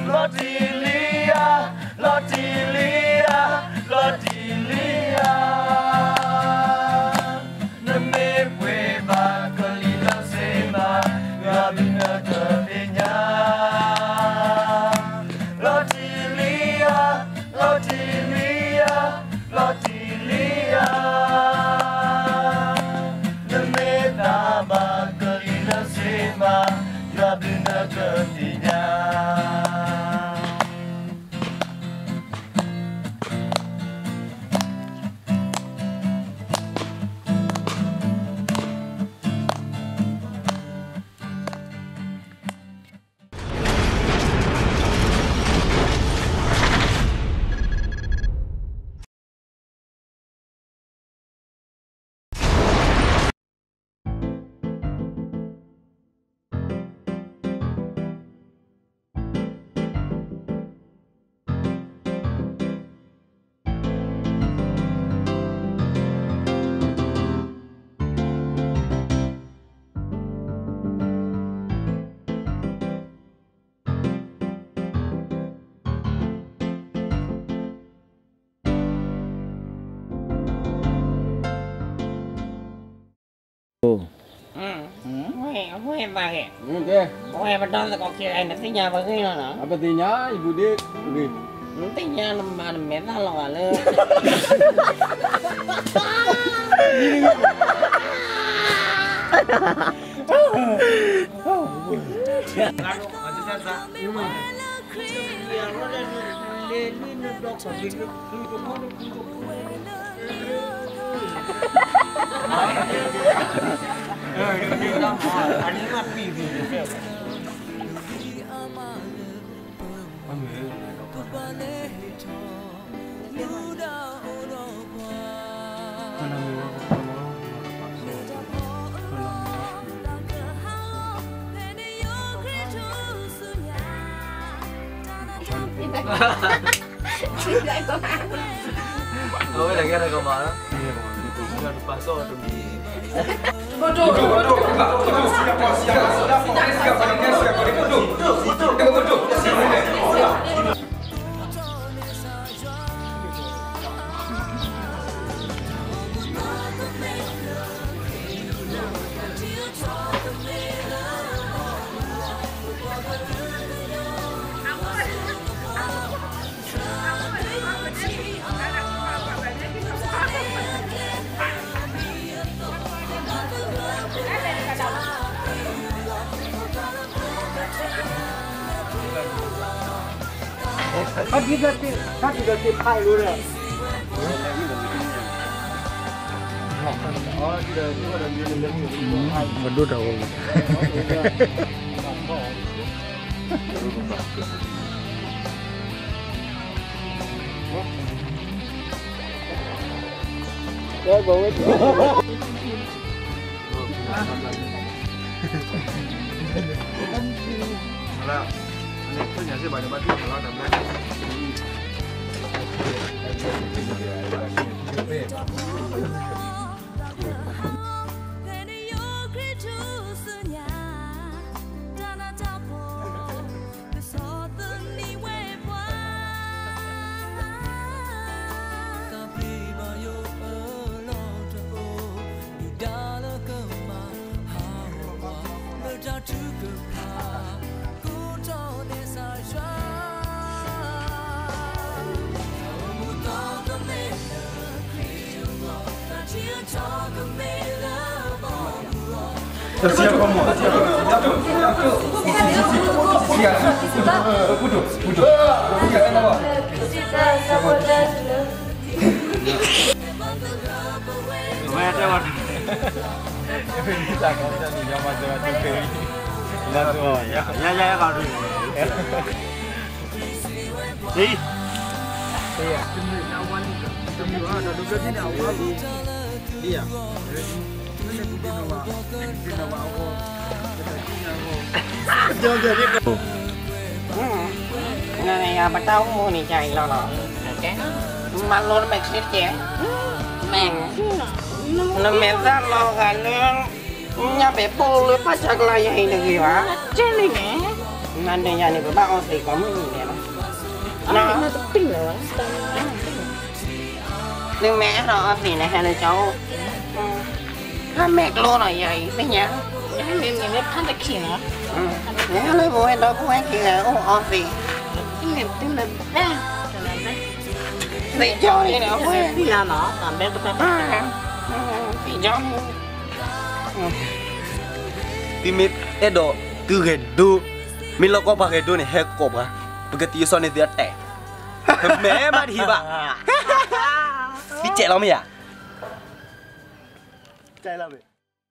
လီၤတံၢ်လံဧါ, လီၤတံၢ်လံဧါ, လီၤတံၢ်လံဧါ, နမ့ၢ်ပှ့ၤဘၣ်ကလံၤလၢစ့မး, ယွၤဘျုးနကသ့ၣ်ညါ. လီၤတံၢ်လံဧါ, လီၤတံၢ်လံဧါ, လီၤတံၢ်လံဧါ, နမ့ၢ်သးဘၣ်ကလံၤလၢစ့မး, ယွၤဘျုးနကသ့ၣ်ညါ. အဝဲမၤဂ့ၤ, အဝဲပဒီသကိးခံဂၤ နသ့ၣ်ညါပဂ့ၢ်လီၤနီၤ, ပသ့ၣ်ညါ ယဘူးဒ့ဂ့ၤ, နသ့ၣ်ညါနမၤနမဲာ်သၣ်လီၤဂာ်လၢ အဝဲဒၣ်ကဲတကမၤလီၤ, ပာ်စီၣ်အီၤတမံၤ ပဒိၣ်တၢ်ဝဲ, ဝဲဘၣ်ဝဲ နယၤပတၢ်အိၣ်မူန့ၣ် ယၤအံၤလီၤလီၤ, မၤလိနမဲာ်ချံတက့ၢ်, နမဲာ်သၣ်လီၤဂာ်လၢ ညၣ်ပဲာ်ဘိၣ်လၢပၢ်ဆါကျါယၤအံၤတဂ့ၤဘၣ်, နၤဒီးယၤန့ၣ် ပဘၣ်အီသံးကိးမုၢ်နံၤဒဲးလီၤ, နမ့ၢ်အဲၣ်ဒိးအီသံးန့ၣ် ဟဲလၢကၠီအိၣ်, ဖးမဲာ်ကျိလီၤယၤအံၤသ့ၣ်ညါ, နဟဲလၢပဝဲဒီပုၢ်ဝဲၢ် က့ၤဂၤအိၣ်အီသံး, သံးကၠီန့ၣ် သံးကၠီန့ၣ်, သုမ့ၢ်အဲၣ်ဒိးသုဂဲၤဒိ, မ့ၢ်လီၢ်ကီၢ်ပှၤဂဲၤဒိန့ၣ် ဟဲကိးပှၤ, ပကသံအစီန့ၣ်သုအတဲာ်, ပမဲာ်မးတဟံးဘၣ်, သုကဲးလီၤမ့ၢ်ဧါ, ကဲးလီၤမ့ၢ်